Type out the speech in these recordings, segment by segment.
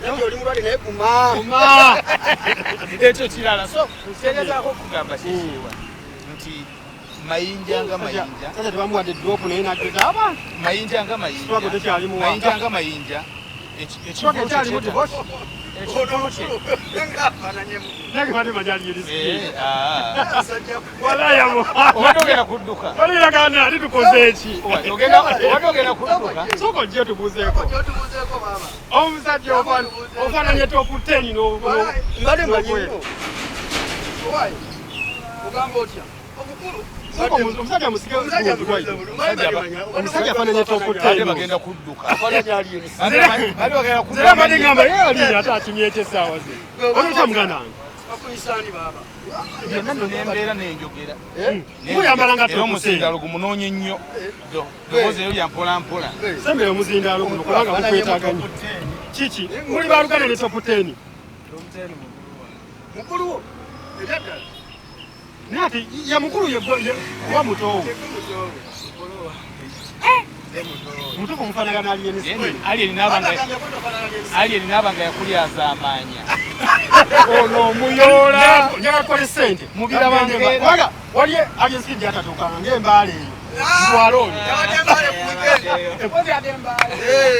Nabyo oli mulwadde naye guma. Guma. Ekyo kirala. So kyegezaako okugamba kikiwa nti Mayinja nga Mayinja. Sasa tebamuwadde drop naye n'ajjuza abantu. Mayinja nga Mayinja. Struggle tekyalimu waka. Mayinja nga Mayinja. Struggle ekyalimu divorce. Ekivulu kye. Nange badde manyi ali Eh, eri. ah. Walaya mu. Obadde ogenda kudduka. Baliragana ali tukoze eki? Obadde ogenda kudduka. Sooka ojje tubuuzeeko. Omusajja ofaananye top 10 Mbadde manyi nnyo. Owaaye, ogamba otya? Obukulu. Sooka omusajja musige Omusajja afaananye top Badde 10. bagenda kudduka. Ofaananye ali eri. Badde bagenda kudduka. Era mbadde ngamba ye ali ate akimye ekyo essaawa ze. Oli otya muganda wange? Bakuyisaani baaba. Byonna nno n'embeera n'enjogera. Muyambala nga Era top 10. omuzindaalo gumunoonye nnyo. Ddoboozi eryo lya mpola mpola. Sembera omuzindaalo guno kubanga gukwetaaga nnyo. Kiki? Muli baluganda ne top 10. Mukulu wo. Era ddala. Naye ate ye mukulu ye oba muto wo? Mutuufu omufaanagana ali eni. Alien n'aba nga yakulyaza amaanya. Ono omuyoola. Njagala tukole ssente. Mubiraba nkeera. Kubanga wali ali ensi gyatatuukanga ng'embaala eyo. Ntwala oyo.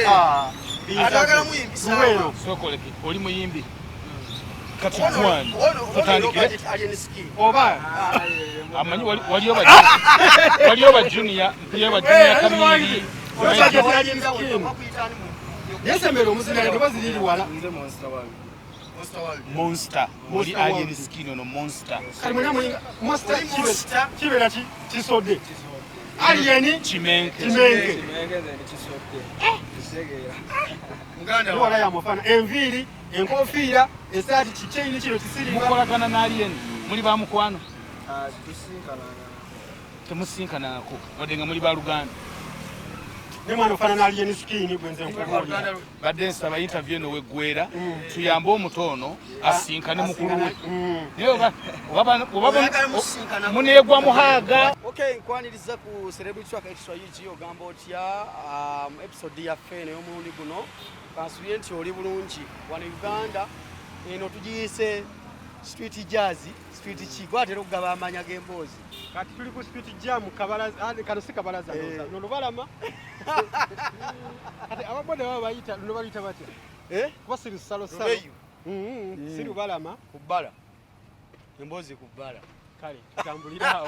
Ah, Atagala muyimbisa. Luweero. Sooka oleke, oli muyimbi. Kati gwani tutandikire. Oba Amanyi waliyo ba junior, mpiriyo ba junior kamili. Omusajja ali skin. Naye sembera omuzindaalo ddoboozi liri wala. Monster. Oli Monster alien world. skin ono monster. Kati mwena mulinga monster kibeera kisodde. Alien Kimenke. kimenke. Wala yamufaana enviiri, enkofiira, essaati, kikyeyini kino kisiriba. Mukolagana n'alien muli ba mukwano. Temusinkanako wadde nga muli ba luganda. Ne mwana ofaanana alien skin gwe nze nkubuulira. Badde nsaba interview eno weggwera tuyambe omuto ono asinkane mukulu we. Naye oba muneegwa muhaaga. Okay, nkwaniriza ku Celebrity Track Extra UG. Ogamba otya? Episode yaffe eno ey'omulundi guno kansubire nti oli bulungi. Wano Uganda eno tugiyise street jazz, street ki gwatera okugaba amanya g'emboozi. Kati tuli ku street jam kabalaza, kano si kabalaza ndowooza, luno lubalama. Kati ababoda baba bayita luno baluyita batya? Kuba si lusalosalo. Lubeyu. Si lubalama. Ku bbala. Emboozi ku bbala. Kale tutambulire awo.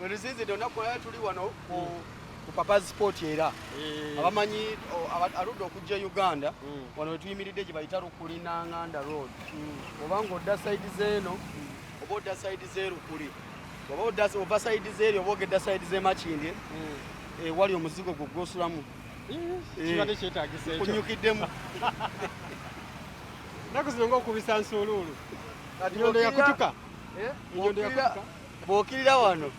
Wetusinzidde olunaku olwaleero tuli wano ku Papa's Sport era. Abamanyi aludde okujja Uganda, wano wetuyimiridde gye bayita Lukuli Nanganda Road. Oba ng'odda side z'eno, oba odda side z'e Lukuli, oba ova side z'eri, oba ogedda side z'e Makindye, wali omuzigo gwo gw'osulamu. Kibadde kyetaagisa ekyo. Kunyukiddemu. Ennaku zino ng'okubisa nsuuluulu. Kati Ennyondo yakutuka. Ennyondo yakutuka. Bw'okirira wano,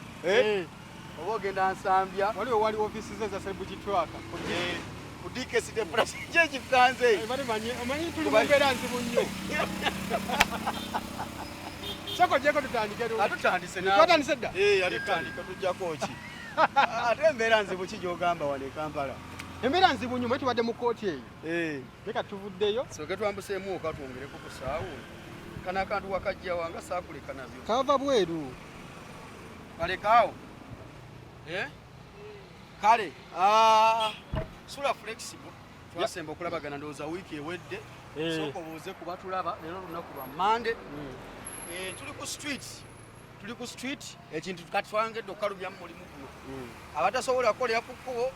oba ogenda Nsambya. Waliwo wali ofiisi ze za Celebrity Track. Ku DKC de Plus, kye kikanze. Bali omanyi tuli mu mbeera nzibu nnyo. Sooka oggyeko tutandike. Atutandise naawe. Twatandise dda? Ate tutandika tujjako ki? Ate embeera nzibu ki gy'ogamba wano e Kampala? Embeera nzibu nnyo, mwe tubadde mu kkooti eyo. Naye kati tuvuddeyo. Sooke twambuseemu oka twongereko ku ssaawa. Kano akantu wakajja wanga saakuleka nabyo. Kava bweru. Kalekaawo. Kale, Sula Flexible. Twasemba okulabagana ndowooza wiiki ewedde. Sooka obuuze ku batulaba leero olunaku lwa Mmande. Tuli ku street. Tuli ku street. Ekintu kati twangedde okukalubya mu mulimu guno. Abatasobola kukolera ku kkubo,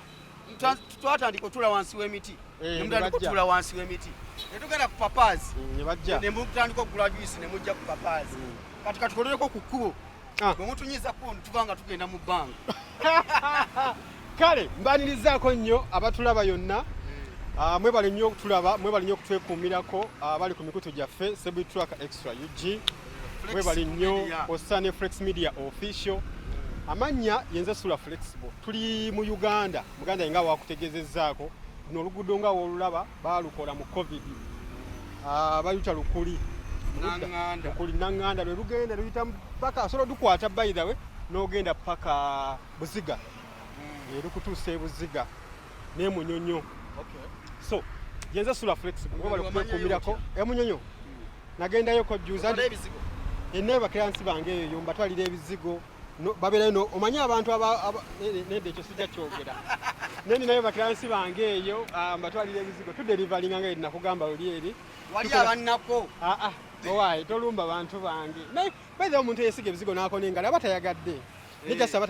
twatandika otula wansi w'emiti. Ne mutandika ne bajja. otula wansi w'emiti. Ne tugenda ku Papa's. Ne bajja. Ne mutandika okugula juice ne mujja ku Papa's. Kati katukolereko ku kkubo. Bwe mutunyiza ku tuba nga tugenda mu bbanga. Kale mbanirizaako nnyo abatulaba yonna. Mwebale nnyo okutulaba, mwebale nnyo okutwekuumirako abali ku mikutu gyaffe Celebrity Track Extra UG. Mwebale nnyo ossa ne Flex Media Official. Amannya yenze Sula Flexible. Tuli mu Uganda. Muganda nga wakutegeezezzaako. Luno oluguudo nga w'olulaba baalukola mu COVID. Baluyita Lukuli. Nanganda. Lukuli Nanganda lwe lugenda luyita paka osobola odukwata by the way n'ogenda paka Buziga. Lukutuusa e Buziga ne Munyonyo. So Yenze Sula Flexible, mwebale Wamanyayo okwekuumirako. otya? Emunyonyo nagendayoko juza Otwala ebizigo. Eneebakira nsi bange eyo mbatwalira ebizigo. No, babeerayo no omanyi abantu nedda ekyo sijja kyogera. Naye ninayo bakiransi bange eyo, mbatwalira ebizigo, tuderivalinga nga nakugamba luli eri. Wali abannako. Aa, owaaye tolumba bantu bange. Naye by the way, omuntu eyesiga ebizigo n'akona engalo aba tayagadde. Naye just aba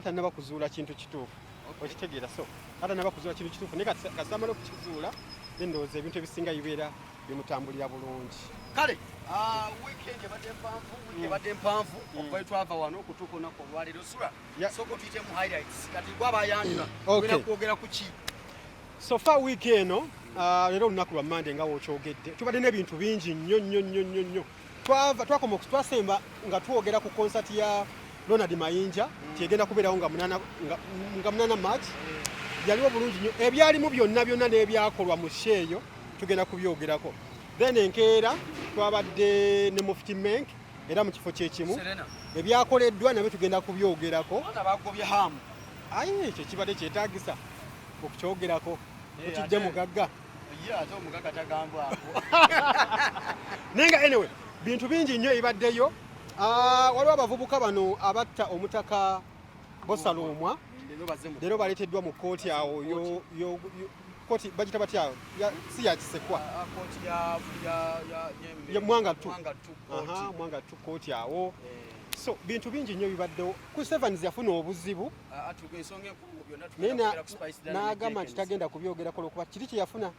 tannaba kuzuula kintu kituufu. Okitegeera? So atannaba kuzuula kintu kituufu, naye kasita amala okukizuula, then ndowooza ebintu ebisinga bibeera bimutambulira bulungi. Kale, weekend ebadde mpanvu, wiiki ebadde mpanvu okuva twava wano okutuuka olunaku olwaleero. Sula, sooka otuyitemu highlights. Kati gwe abayanjula, ogenda kwogera ku ki? So far wiiki eno, leero olunaku lwa Mande nga wookyogedde, tubadde n'ebintu bingi nnyo nnyo nnyo nnyo nnyo. Twava twakoma twasemba nga twogera ku concert ya Ronald Mayinja tyegenda kubeerawo nga 8 March. Yaliwo bulungi nnyo, ebyalimu byonna byonna n'ebyakolwa mu show eyo tugenda kubyogerako. Then enkeera twabadde ne Mufti Menk era mu kifo kyekimu, Serena. ebyakoleddwa nabyo tugenda kubyogerako. Abaana bagobye hamu. Ayi, ekyo kibadde kyetaagisa okukyogerako? Okijje mugagga. Ye ate omugagga tagambwako. Naye nga anyway, bintu bingi nnyo ebibaddeyo. Waliwo abavubuka bano abatta omutaka Bosalumwa. Leero bazze mu Leero baleeteddwa mu kkooti awo kooti bagita batya awo? Si ya Kisekwa. Kooti Ya Mwanga tu. Mwanga tu kooti. Aha, Mwanga tu kooti awo. So bintu bingi nnyo bibaddewo. Chris Evans yafuna obuzibu. Atuga ensonga enkulu mu byonna naye tugenda kwogera ku Spice Diana ne n'agamba nti Jenkins. Tagenda kubyogerako olwokuba kiri kye yafuna.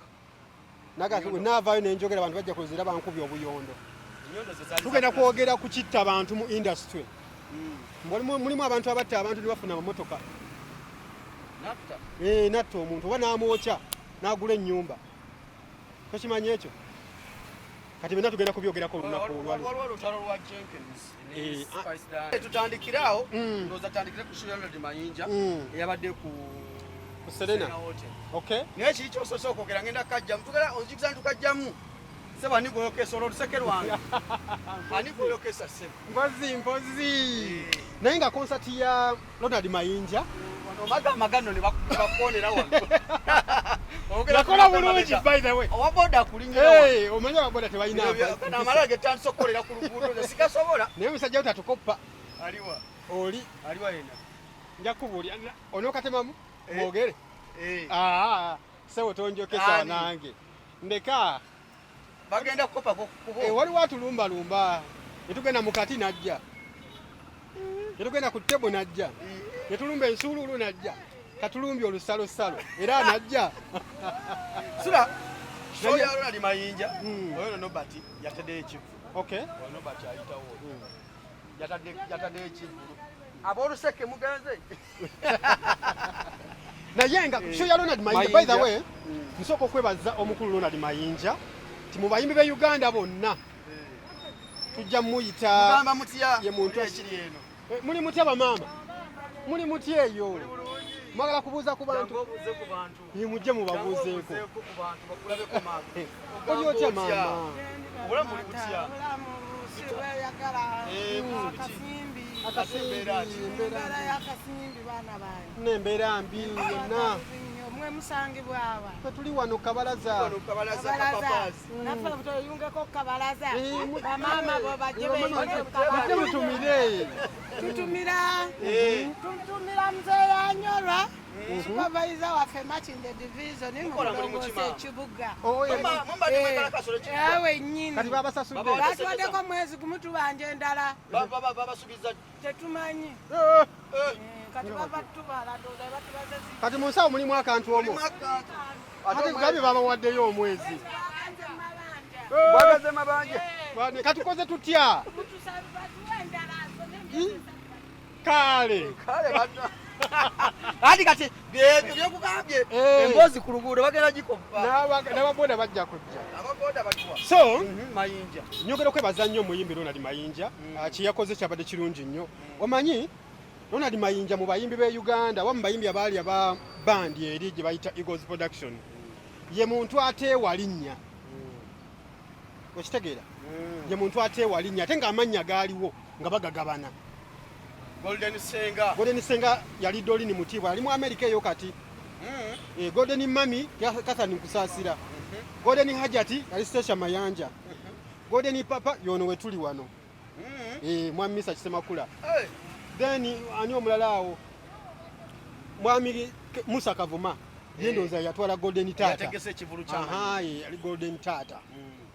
Naga naavaayo nenjogera, abantu bajja kulowooza bankubye obuyondo. Ennyondo ze zaali Tugenda za kwogera ku kitta abantu mu industry. Mulimu abantu abatta abantu ne bafuna amamotoka. Natta. Natta omuntu oba n'amwokya n'agula ennyumba. Tokimanyi ekyo? Kati byonna tugenda kubyogerako olunaku olwaleero. Waliwo olutalo lwa Jenkins ne Spice Diana. Tutandikire awo, ndowooza tutandikire ku Ronald Mayinja eyabadde ku Ku Serena. Hotel. Okay. Naye kiri kyosoose okwogera, ngenda kajjamu, tugera onzijukisa nti tukajjamu. Sebo, ani gwoyokesa olwo oluseke lwange? Ani gwoyokesa, ssebo? Mpozi mpozi. Naye nga concert ya Ronald Mayinja Wano omaga amagano ne bakukonera wano. Yakola bulungi, by the way. Owa boda akulinnyira wano. Omanyi ababoda tebalina Kano amala getandise okukolera ku luguudo, nze sigasobola. Naye omusajja wo tatukoppa. Aliwa? Oli. Aliwa yena? Nja kubuulira onookatemamu mwogere. Eh. Ah, sebo tonjokesa. Ani? Nange ndeka. Bagenda kukopa kubo. Waliwo atulumbalumba, netugenda mu kati najja, netugenda ku tebo najja, netulumba ensuuluulu najja, katulumbye olusalosalo era najja. Sula, show ya Ronald Mayinja, oyo no Nobert yataddeyo ekivu. Oyo Nobert ayitawo. Yataddeyo ekivulu. Ab'oluseke mugenze. Naye nga show ya Ronald Mayinja, by the Mayinja. way, nsooka okwebaza omukulu Ronald Mayinja ti mu bayimbi b'e Uganda bonna tujja muyita Mugamba mutya? Ye muntu Muli ekiri eno. Muli mutya bamaama? Muli mutya eyo? Mwagala kubuuza ku bantu? Jangu obuuze ku bantu. Mujje Jangu mubabuuzeeko. obuuzeeko ku bantu bakulabeko maama. Oli otya maama? Obulamu buli butya? Obulamu si bweyagala. Buzibu ki? Akasimbi. Akasimbi. Embeera ki? Embeera y'akasimbi, baana bange. N'embeera mbi yonna. Nnyo. Mwe musangibwa awa? Ffe tuli wano Kabalaza. Wano Kabalaza. Kabalaza. Kapapaazi. Naffe tuyungeko kabalaza. Bamaama Bamaama bo bajje bamama beyunge ku mujje kabalaza. mutumire. Tutumira, tutumira muzeeyi Anyolwa, supervisor waffe Makindye Division mu Mukola mulimu ki, Bulongoosi maama? ekibuga. Oh, Mumbadde mwagala kasolo ekibuga. Ewe nnyini. Kati babasasudde? Batuwaddeko mwezi gumu, tubanja endala. Babasuubiza? Tetumanyi. Kati baba tubala, ndowooza batubaze Kati mu nsawo mulimu akantu omwo? Mulimu akantu. Ate gabye babawaddeyo omwezi. Baganze mabanja. Bwagaze mabanja. Katukoze tutya? Mutusabe batuwe endala asome emyezi 3. Kale. Kale banna. Ati kati byebyo byokugambye, emboozi ku luguudo bagenda gikoppa. N'ababoda bajja kujja. Ababoda batuwa. So Mayinja. Nyongera okwebaza nnyo omuyimbi Ronald Mayinja. Kye yakoze kyabadde kirungi nnyo. Omanyi Ronald Mayinja mu bayimbi b'e Uganda oba mu bayimbi abaali aba bandi eri gye bayita Eagles Production, ye muntu ateewa linnya. Okitegeera? Ye muntu ateewa linnya, ate ng'amannya gaaliwo nga bagagabana. Golden Senga. Golden Senga yali Dolini Mutiibwa, ali mu Amerika eyo kati. Golden Mami Catherine Nkusaasira. Golden Hajati yali Stecia Mayanja. Golden Papa yono wetuli wano. Mwami Misa Kisemakula. Then ani omulala awo, mwami Musa Kavuma, ye ndowooza yatwala Golden Tata. Yategese ekivulu kya Aha, ye yali Golden Tata.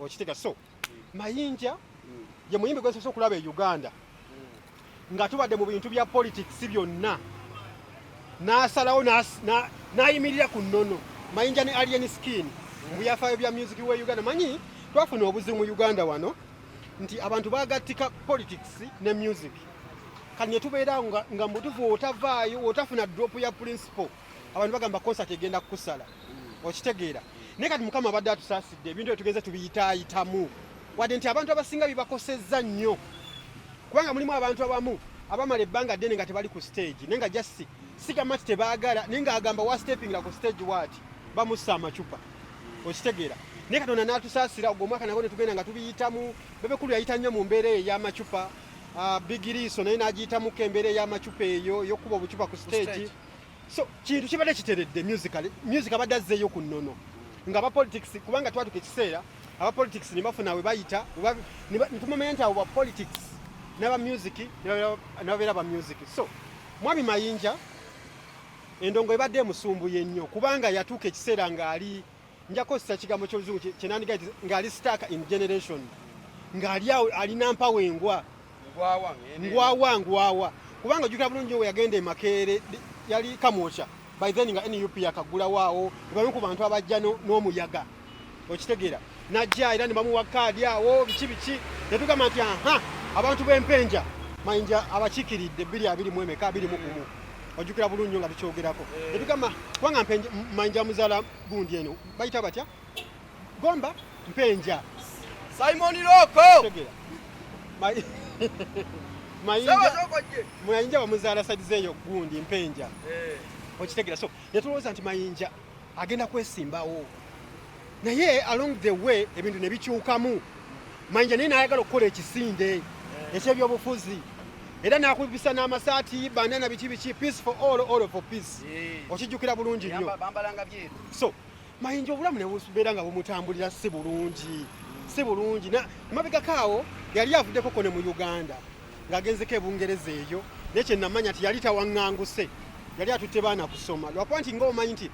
Okitega. So Mayinja ye muyimbi gwe nsoose okulaba e Uganda nga tubadde mu bintu bya politics byonna, n'asalawo n'ayimirira ku nnono. Mayinja ne Alien Skin mu byafaayo bya music we Uganda. Manyi twafuna obuzibu mu Uganda wano nti abantu bagattika politics ne music, kati ne tubeera nga mutuufu otavaayo otafuna drop ya principle, abantu bagamba concert egenda kukusala. Okitegeera? Naye kati Mukama abadde atusaasidde, ebintu ebyo tugenze tubiyitaayitamu, wadde nti abantu abasinga bibakosezza nnyo, kubanga mulimu abantu abamu abamala ebbanga ddene nga tebali ku stage, naye nga just sigamba nti tebaagala, naye ng'agamba wa steppingira ku stage waati bamussa amacupa. Okitegeera? Naye Katonda n'atusaasira, ogwo omwaka nagwo ne tugenda nga tubiyitamu. Bebekulu yayita nnyo mu mbeera eyo ey'amacupa. Big Liiso naye n'agiyitamuko embeera ey'amacupa eyo ey'okukuba obucupa ku stage. Stage. So kintu kibadde kiteredde musically, music abadde azzeeyo ku nnono nga aba politics, kubanga twatuka ekiseera aba politics ne bafuna we bayita, ne tumanya nti abo ba politics n'aba music ne babeera ba music. So mwami Mayinja endongo ebadde emusumbuye nnyo, kubanga yatuuka ekiseera ng'ali, nja kukozesa ekigambo ky'oluzungu kye nandiga nti ng'ali stuck in generation, ng'ali awo alina mpawengwa. Ngwawa. Ngwawa ngwawa, kubanga ojjukira bulungi we yagenda e Makerere, yali Kamwokya by then nga NUP yakagulawo awo, bamu ku bantu abajja n'omuyaga. Okitegeera? Najja era ne bamuwa kaadi awo, biki biki, ne tugamba nti aha, abantu b'empenja Mayinja abakiikiridde 2020 emeka, 21. Ojjukira bulungi nnyo nga tukyogerako, ne tugamba kubanga Mpenja, Mayinja muzaala gundi eno bayita batya, Gomba Mpenja. Simon Loko. Okitegeera? Mayinja Soko je. Mayinja bamuzaala side zeeyo gundi Mpenja. Okitegeera? So netulowooza nti Mayinja agenda kwesimbawo, naye along the way ebintu ne bikyukamu. Mayinja naye nayagala okukola ekisinde ekyebyobufuzi, era nakubisa n'amasaati banana biki biki, peace for all, all for peace. Okijjukira bulungi nnyo. Bambalanga byeru. So Mayinja obulamu ne bubeera nga bumutambulira si bulungi, si bulungi. Emabegako awo yali avuddeko ko ne mu Uganda ng'agenzeko e Bungereza eyo, naye kyenamanya nti yali tawaŋŋanguse, yali atutte baana kusoma, lwakuba nti ng'omanyi nti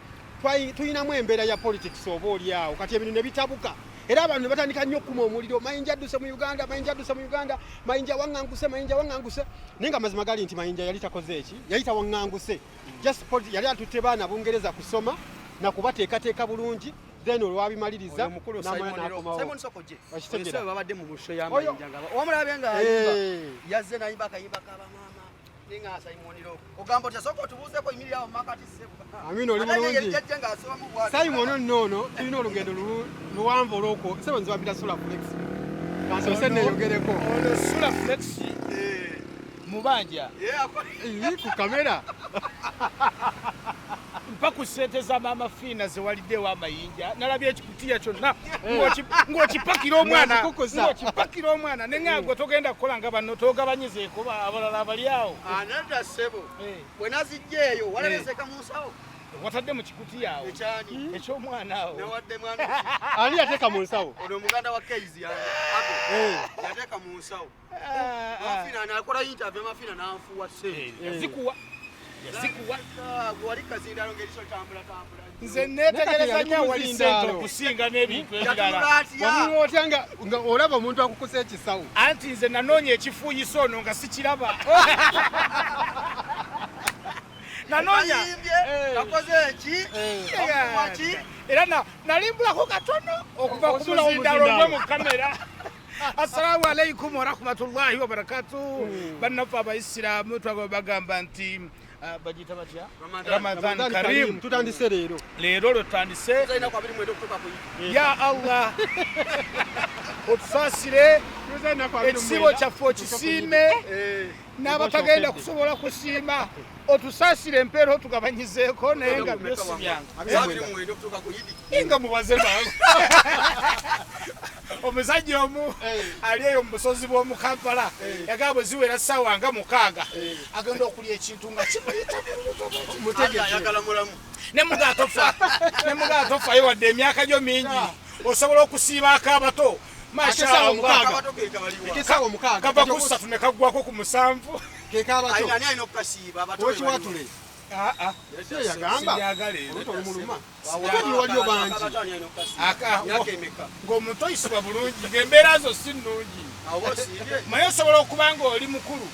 tulinamu embeera ya politics oba oli awo, kati ebintu ne bitabuka, era abantu ne batandika nnyo okukuma omuliro: Mayinja adduse mu Uganda, Mayinja adduse mu Uganda, Mayinja waŋŋanguse, Mayinja waŋŋanguse. Naye nga amazima gali nti Mayinja yali takoze eki, yali tawaŋŋanguse, just yali atutte baana Bungereza kusoma nakubateekateeka bulungi, then olwabimaliriza Oyo mukulu n'amala Simon Loko. n'akomawo. Simon Soko je. Okitegeera? Oyo babadde mu show ya Oyo- Mayinja nga wamulabye nga ayimba. Yazze n'ayimba akayimba k'abamaama. Ninga Simon Loko. Ogamba otya? Soko otubuuzeeko, yimirira awo makati ssebo. Amina, oli Ate bulungi? yali jajja ng'asobamu bw'ati. Simon nno ono tulina olugendo luwanvu olwokwo sebo nzibambira Sula Flex, kansoose neeyogereko. Ono Sula Flex mubanja. Ii, ku kamera. Mpa ku ssente za Maama Fiina zewaliddewo amayinja. Nalabye ekikutiya kyonna ng'okipakira omwana. Ng'okikukusa. Ng'okipakira omwana, naye gwe togenda kukola nga banno, togabanyizeeko abalala abali awo. Anadda ssebo. Eh. Bwe nazijja eyo walabeseka mu nsawo. Watadde mu kikutiya awo. Ekyani? Eky'omwana awo. Newadde mwana. Ani yateeka mu nsawo? Ono muganda wa Keizi yange. Ago. Yateeka mu nsawo. Mafina nakola interview, Mafina n'anfuwa ssente. Yazikuwa, yazikuwa. Ah, gwe wali kazindalo ng'eriso litambula tambula. Nze neetegereza nnyo awali ssente Muzindaalo. okusinga n'ebintu Yatunula ebirala. atya? Wamuwa otya nga olaba omuntu akukusa ekisawo? Anti nze nanoonya ekifuuyisa ono nga sikiraba, nanoonya. Ayimbye, kakoze eki? Okuwa ki? Era nalimbulako katono okuva ku Osulawo muzindaalo muzindaalo. gwe mu kamera. Assalamu alaikum warahmatullahi wabarakatu. Bannaffe Abaisiraamu twagala bagamba nti bagiyita batya? Ramadan. Ramadan Karim. Tutandise leero. Leero lwe tutandise. Tulina ku 29 okutuuka ku Eid. Ya Allah, otusaasire, ekisibo kyaffe okisiime, n'abatagenda kusobola kusiima otusaasire, empeera otugabanyizeeko, naye nga byo si byangu. 29 okutuuka ku Eid. Nga mubaze mangu. Omusajja omu ali eyo mu busozi bw'omu Kampala yagamba bwe ziwera ssaawa nga 6 agenda okulya ekintu nga kimuyita ayagala mulamu. Ne mugaa tofa, ne mugaa tofayo wadde emyaka gyo mingi osobola okusiibaako abato. Akesaawa 6. Abato ke kabaliwa. Ekesaawa 6. Kava ku 3 ne kaggwako ku 7. Ke kabato. Alina ani alina okukasiiba abato be Okiwatule. Ah, ah. Ye yagamba. Sibyagala ebyo. Olubuto lumuluma. baliwa. Kati waliyo bangi. Abato ani alina okukasiiba? Myaka emeka? Ng'omuntu oyisibwa bulungi ng'embeera zo si nnungi. Awo osiibye. Naye osobola okuba ng'oli mukulu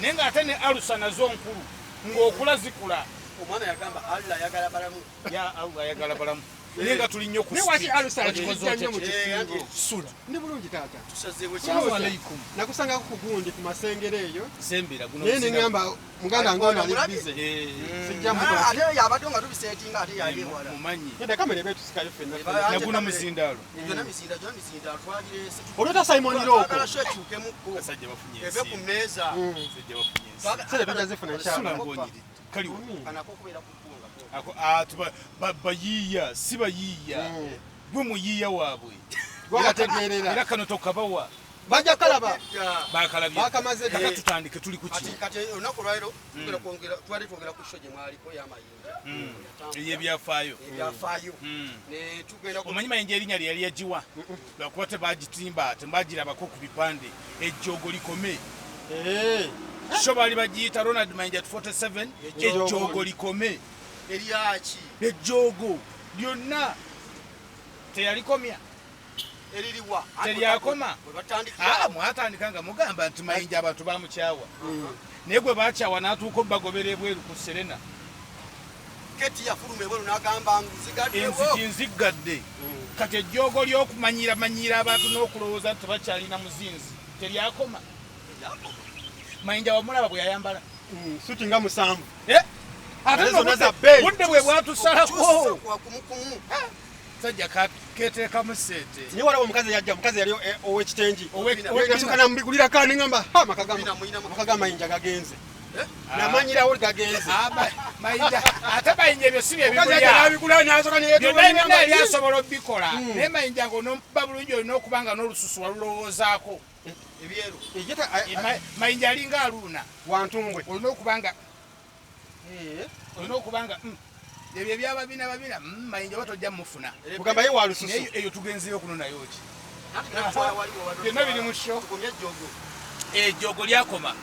naye ng'ate ne alusa nazo nkulu ng'okula zikula. Omwana yagamba Allah ayagala balamu. Ya Allah ayagala balamu. Naye nga tuli nnyo ku Naye waki street. alusa Wakikoze zijja nnyo otya mu ki? kisingo? Sula. Ndi bulungi taata. Tusazeewo Salaamu kino. alaikum. Nakusangako ku gundi ku masengere eyo. Sembera guno. Naye ne ŋŋamba muganda wange ono ali Omulabye? bize. Eh, Sijja Ah, mukola. ate yabadde nga tubiseetinga ate yali ewala. mumanyi. Nedda kamera eba etusikayo ffenna. Eba- Na guno muzindaalo. Gyonna mizinda, gyonna mizinda twagirese. Olweta Simon Loko. Twagala sho ekyukemukko. Abasajja bafunye Eve ku ensimbi. mmeeza. Abasajja bafunye ensimbi. Sente tujja zifuna Sula inshallah. ng'onyiridde. Kaliwo. Kanako okubeera ku bbunga. Ako ah, tuba bayiiya si bayiiya. Gwe muyiiya waabwe. Gwabategeerera. Era kano tokabawa. Bajja kalaba. Bakalabye. Bakamaze dda. Kaka tutandike tuli ku ki? Kati kati olunaku olwaleero tugenda kwongera twali twogera ku show gye mwaliko y'amayinja. Ey'ebyafaayo. Ebyafaayo. Ne tugenda ku Omanyi Mayinja erinnya lye yali yagiwa lwakuba tebagitimba tebagirabako ku bipande ejjoogo likome. Eh. Sho baali bagiyita Ronald Mayinja 47 ejjoogo likome. eryaki Ejjoogo lyonna teyalikomya. eririwa. Teryakoma. Bwe batandikira Ah, mwatandika nga mugamba nti Mayinja abantu bamukyawa. Naye gwe bakyawa n'atuuka obbagobera ebweru ku Serena. Keti yafuluma ebweru n'agamba nzigaddewo. Enzigi nziggadde. Kati ejjoogo ly'okumanyiira manyiira abantu n'okulowooza nti tebakyalina muzinzi teryakoma. Mayinja wamulaba bwe yayambala. Suti nga 7. Eh, ate Naye nno zonna za bbeeyi. budde bwe bwatusalako. Okukyusa kwa kumukumu. Sajja keteekamu ssente. Naye waliwo omukazi yajja, omukazi yali ow'ekitengi. Ow'ekitengi. Namubigulira kandi ngamba ha Mwina, mwina, maka ga Mayinja gagenze. Namanyirawo gagenze. Ah, Mayinja ate Mayinja ebyo si bye Omukazi yajja bibulya. n'abigula n'asooka ne yeetuula Byonna byonna yali n'agamba, asobola obikola. Naye Mayinja ng'onomuba bulungi olina okuba nga n'olususu walulowoozaako. Ebyeru. "Ye ta- a- Eh, Mayinja alinga aluuna. Wantumbwe. Olina okuba nga olina okuba nga ebyo ebyababina babina Mayinja oba tojja mufuna. Kugamba ye wa lususu. Naye eyo tugenzeyo kuno nayo ki? Anti natutwala wali wewali Byonna biri mu show. Tukomye ejjoogo. Ejjoogo lyakoma.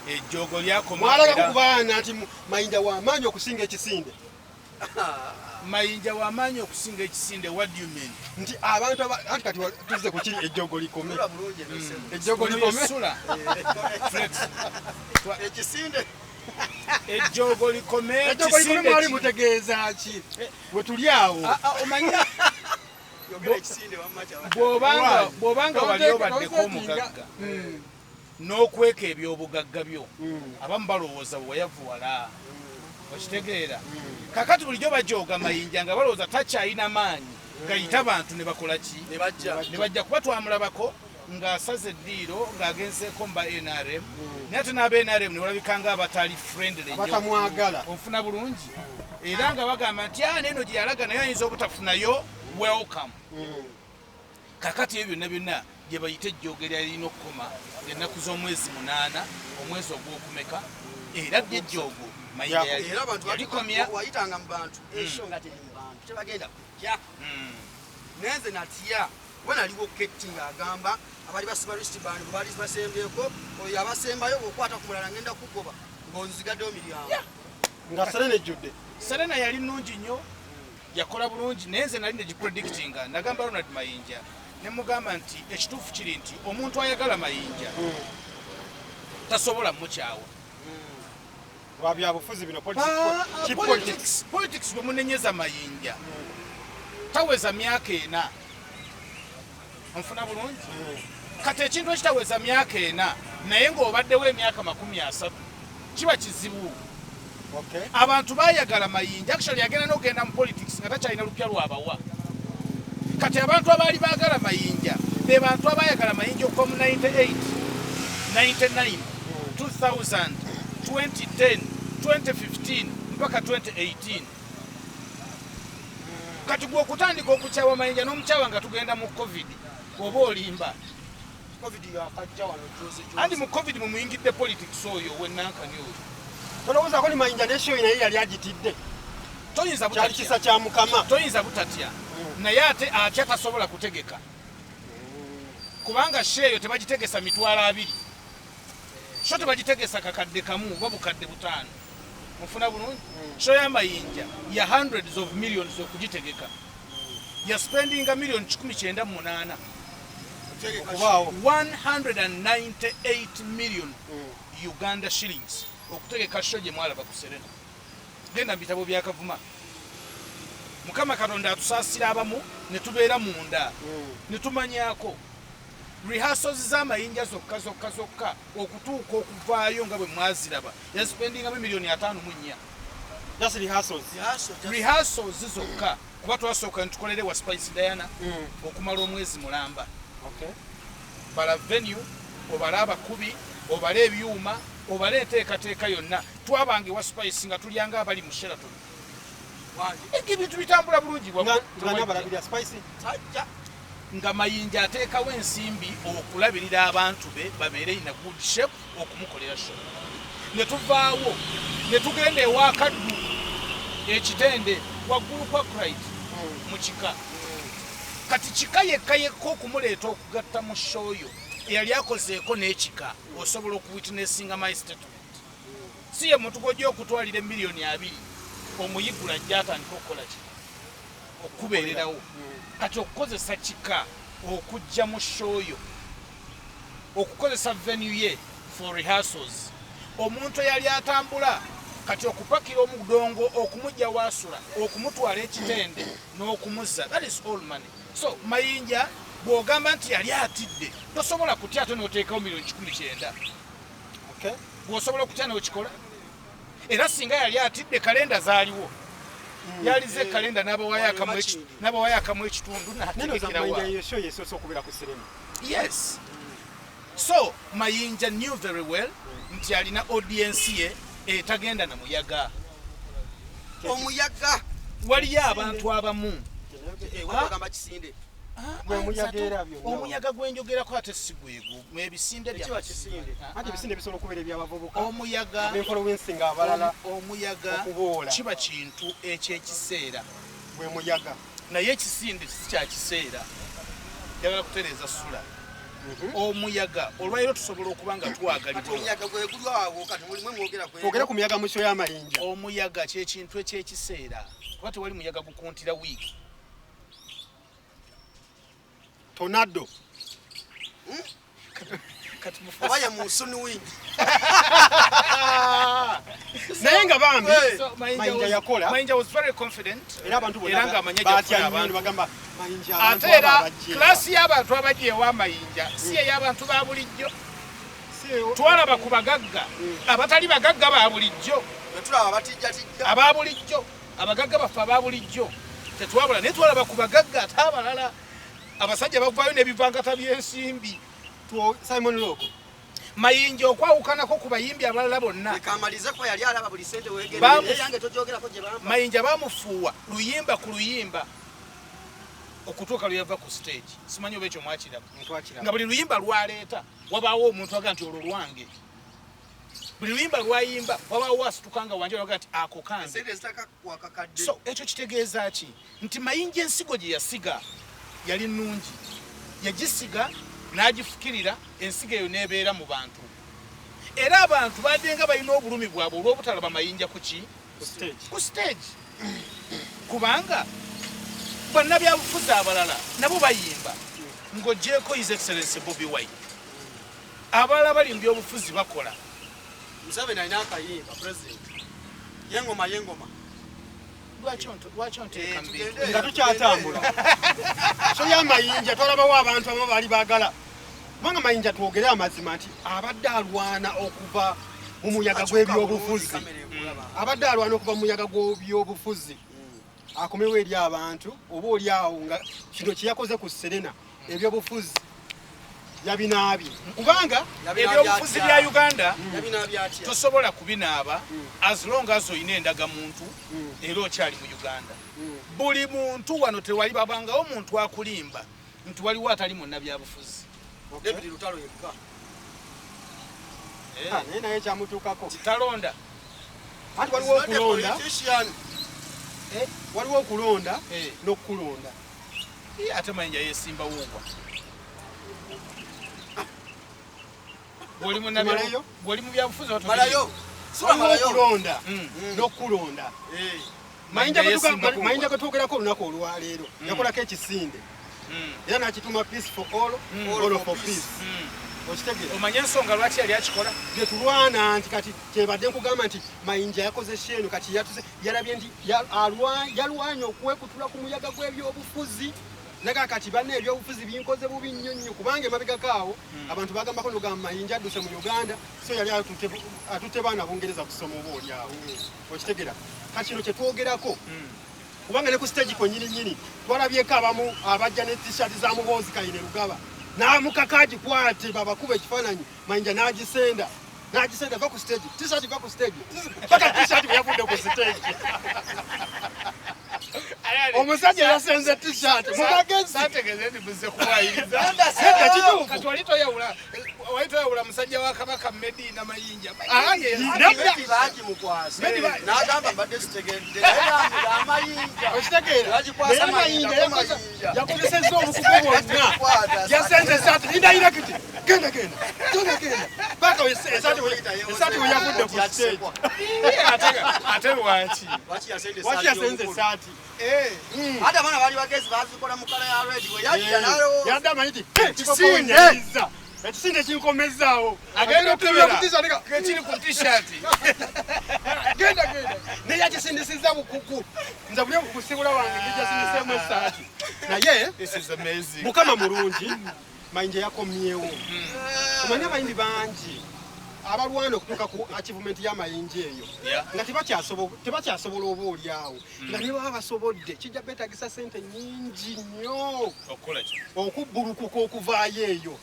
Ejjoogo lyakoma. Mwalagako Era ku baana nti Mayinja w'amaanyi okusinga ekisinde. Mayinja w'amaanyi okusinga ekisinde. What do you mean? Nti abantu anti kati tuzze ku kiri ejjoogo likome. Tula bulungi eno ssebo. Ejjoogo Ono likome. ye Sula. Flex. Ekisinde. Ejjoogo likome. Ejjoogo likome ekisinde mwali mutegeeza ki? Bwe tuli awo. Ah, ah, omanyi Yogera ekisinde wamma kyaba. bw'obanga wali obaddeko omugagga n'okweka ebyobugagga byo abamu balowooza bwe wayavuwala. Okitegeera. Kakati bulijjo bajooga Mayinja nga balowooza takyalina maanyi gayita bantu ne bakola ki? Ne bajja. Ne bajja kuba twamulabako ng'asaze eddiiro ng'agenzeeko mu ba NRM naye ate n'aba NRM ne balabika nga abatali friendly nnyo. Abatamwagala. Onfuna bulungi era nga bagamba nti "Ah, neeno gye yalaga naye ayinza obutafunayo welcome." Kakati ebyo byonna byonna gye bayita ejjoogo eryalina okukoma ennaku z'omwezi 8 omwezi ogw'okumeka era ddi ejjoogo Mayinja Era abantu yalikomya. wayitanga mu bantu esho nga teri mu bantu tebagenda kujja. Naye nze natya kuba naliwo Keti ng'agamba abali basiba wristband bwe baali basembyeko oyo abasembayo bw'okwata ku mulala ngenda kugoba ng'onzigaddewo miryango. Nga Serena ejjudde. Serena yali nnungi nnyo yakola bulungi naye nze nali negipredictinga nagamba Ronald Mayinja ne mugamba nti ekituufu kiri nti omuntu ayagala Mayinja tasobola mukyawa. Lwa byabufuzi bino Ah, ki politics. Politics bwe munenyeza Mayinja taweza myaka 4. Onfuna bulungi? Kati ekintu ekitaweza myaka 4 naye ng'obaddewo emyaka 30 kiba kizibu. Abantu baayagala Mayinja actually yagenda n'okugenda mu politics nga takyalina lupya lwabawa. Kati abantu abaali baagala Mayinja be bantu abaayagala Mayinja okuva mu 98, 99, 2000, 2010, 2015 mpaka 2018. Kati gwe okutandika okukyawa Mayinja n'omukyawa nga tugenda mu COVID, oba olimba. COVID yakajja wano juzi juzi. Anti mu COVID mumuyingidde politics oyo owenankani oyo. Tolowoozaako ni Mayinja ne show naye yali agitidde? Toyinza Kyali butatya. kisa kya Mukama. Toyinza butatya. Naye ate atya tasobola kutegeka. Kubanga show eyo tebagitegesa 20,000. Show tebagitegesa kakadde kamu oba bukadde 5. Mufuna bulungi? Show ya Mayinja ya hundreds of millions okugitegeka. Ya spendinga million 198. Okubaawo. 198 million Uganda shillings okutegeka show gye mwalaba ku Serena. Genda mu bitabo bya Kavuma. Mukama Katonda atusaasira abamu ne tubeera munda ne tumanyaako rehearsals z'amayinja zokka zokka zokka okutuuka okuvaayo nga bwe mwaziraba yaspendingamu miliyoni 54. Just rehearsals. Rehearsals zokka, kuba twasooka ne tukolere wa Spice Diana okumala omwezi mulamba. Bala venue, obale abakubi, obale ebyuma, obale enteekateeka yonna. Twabanga ewa Spice nga tulyanga abali mu Sheraton. Ebyo ebintu bitambula bulungi Nga n'abalabirira Spice. Nga Mayinja ateekawo ensimbi okulabirira abantu be babeere in a good shape okumukolera show. Ne tuvaawo ne tugenda ewa Kaddu ekitende waggulu kwa Clyde mu kika. Kati kika yekka yekka okumuleeta okugatta mu show yo eyali akozeeko n'ekika osobola okuwitnessinga my statement. Si ye muntu gw'ojja okutwalira emiliyoni 20 omuyigula ajja atandika okukola ki? Okubeererawo. Kati okukozesa kika okujja mu show yo, okukozesa venue ye for rehearsals, omuntu eyali atambula kati okupakira omudongo okumujja waasula okumutwala ekitende n'okumuzza, that is all money. So Mayinja bw'ogamba nti yali atidde, tosobola kutya ate n'oteekawo miliyoni 190. Bw'osobola okutya n'okikola. Era singa yali atidde kalenda zaaliwo. Yalize kalenda n'abawayo akamu ekitundu n'ategekerawo. Eyo show yesoose okubeera ku Serena. Yes. So Mayinja knew very well nti alina audience ye etagenda na muyaga. Omuyaga. Waliyo abantu abamu. Wagamba kisinde. Omuyaga gwenjogerako ate si gwego, ebisinde bya kisinde. Anti ebisinde bisobola okubeera eby'abavubuka. Omuyaga ab'enfluencinga abalala. Omuyaga kiba kintu ekyekiseera. Gwe muyaga. Naye ekisinde si kya kiseera. Njagala kutereeza sula. Omuyaga olwaliro tusobola okuba nga twagalibwa. Omuyaga gwe guli awo kati mulimu mwogera kwe. Twogere ku muyaga mu show y'amayinja. Omuyaga kye kintu ekyekiseera. Kuba tewali muyaga gukuntira wiiki. Tornado. Kati oba ye monsoon wind. Naye nga bambi Mayinja yakola. Mayinja was very confident. Era abantu bonna era ng'amanya batya gy'afuna nnyo abantu. ne bagamba Mayinja abantu Ate era abajje. klasi y'abantu abajja ewa Mayinja si ey'abantu ba bulijjo. Twalaba ku bagagga abatali bagagga ba bulijjo. Tulaba batijjatijja. Aba bulijjo, abagagga baffe aba bulijjo tetwabula, naye twalaba ku bagagga ate abalala abasajja bavaayo n'ebivangata by'ensimbi. Simon Loko. Mayinja okwawukanako ku bayimbi abalala bonna. Kamalize ko yali alaba buli ssente weegenda. Yange tojogerako gye bampa. Mayinja bamufuuwa luyimba ku luyimba okutuuka lwe yava ku stage. Simanyi oba ekyo mwakiraba. Nga buli luyimba lwaleeta wabaawo omuntu aga nti olwo lwange. Buli luyimba lwayimba wabaawo asituka nga wanje aga nti ako kange. So ekyo kitegeeza ki? Nti Mayinja ensigo gye yasiga yali nnungi. Yagisiga n'agifukirira ensigo eyo n'ebeera mu bantu. Era abantu badde nga balina obulumi bwabwe olw'obutalaba Mayinja ku ki? Ku stage. Kubanga bannabyabufuzi abalala nabo bayimba ng'oggyeeko His Excellency Bobi Wine. Abalala bali mu byobufuzi bakola. Museveni alina akayimba president. Yengoma yengoma. Lwaki onteeka mu bintu? Nga tukyatambula. So ya Mayinja twalabawo abantu abamu baali baagala. Kubanga Mayinja twogere amazima nti abadde alwana okuva mu muyaga gw'ebyobufuzi. Abadde alwana okuva mu muyaga gw'ebyobufuzi. Akomewo eri abantu oba oli awo nga kino kye yakoze ku Serena ebyobufuzi Yabinaabye kubanga Ebyobufuzi bya Uganda tosobola kubinaaba as long as olina endagamuntu era okyali mu Uganda. Buli muntu wano tewali babangawo muntu akulimba nti waliwo atali munnabyabufuzi. David Lutalo yekka. Naye naye kyamutuukako. Talonda. Anti waliwo okulonda. Waliwo okulonda n'okukulonda. Ate Mayinja yeesimbawo wa? Bw'oli mu byabufuzi Malayo. Waliwo okulonda n'okukulonda. Mayinja gwe twogerako olunaku olwaleero yakolako ekisinde era n'akituma peace for all, all for peace. Okitegeera? Omanye ensonga lwaki yali akikola? Gye tulwana nti kati kyebadde nkugamba nti Mayinja yakoze sheeno kati yalabye nti yalwanye okwekutula ku muyaga gw'ebyobufuzi. Naga kati banna ebyobufuzi binkoze bubi nnyo nnyo kubanga emabegako awo abantu bagambako nogamba Mayinja adduse mu Uganda, so yali atutte baana Bungereza kusoma oba oli awo. Okitegeera? Kati kino kye twogerako kubanga ne ku stage kwennyini nnyini twalabyeko abamu abajja ne t-shirt za Muhoozi Kainerugaba n'amukaka agikwate babakuba ekifaananyi, Mayinja n'agisenda n'agisenda va ku stage, t-shirt va ku stage, paka t-shirt bwe yavudde ku stage. Omusajja yasenze t-shirt mu magezi. Saategeeze nti muzze kuwayiriza. Nedda kituufu. Kati wali toyawula musajja wa Kabaka Medina Mayinja. Bagimukwasa. N'agamba mbadde sitegedde. Amayinja. Okitegeera? Naye Mayinja yakozesezza obukugu bwonna. Yasenze esaati linda kiti. Genda genda. Genda genda. Paka esaati we yavudde ku stage. Ate lwaki? Lwaki yasenze esaati? Ate abaana baali bagezi bazikola mu kala ya red bwe yajja n'alowooza. Yadde amanyi nti ekisinde. Ekisinde kinkomezaawo. Agenda okukebera kiri ku t-shirt. Genda genda. Naye yakisindisizza bukuku. Nze buli okusibula wange ngijja esaati. Naye this is amazing. Mukama mulungi. Mayinja yakomyewo. Omanyi abayimbi bangi abalwana okutuuka ku achievement y'amayinja eyo nga tebakyasobola oba oli awo nga ne baba basobodde kijja beetagisa ssente nnyingi nnyo okubbulukuka okuvaayo eyo.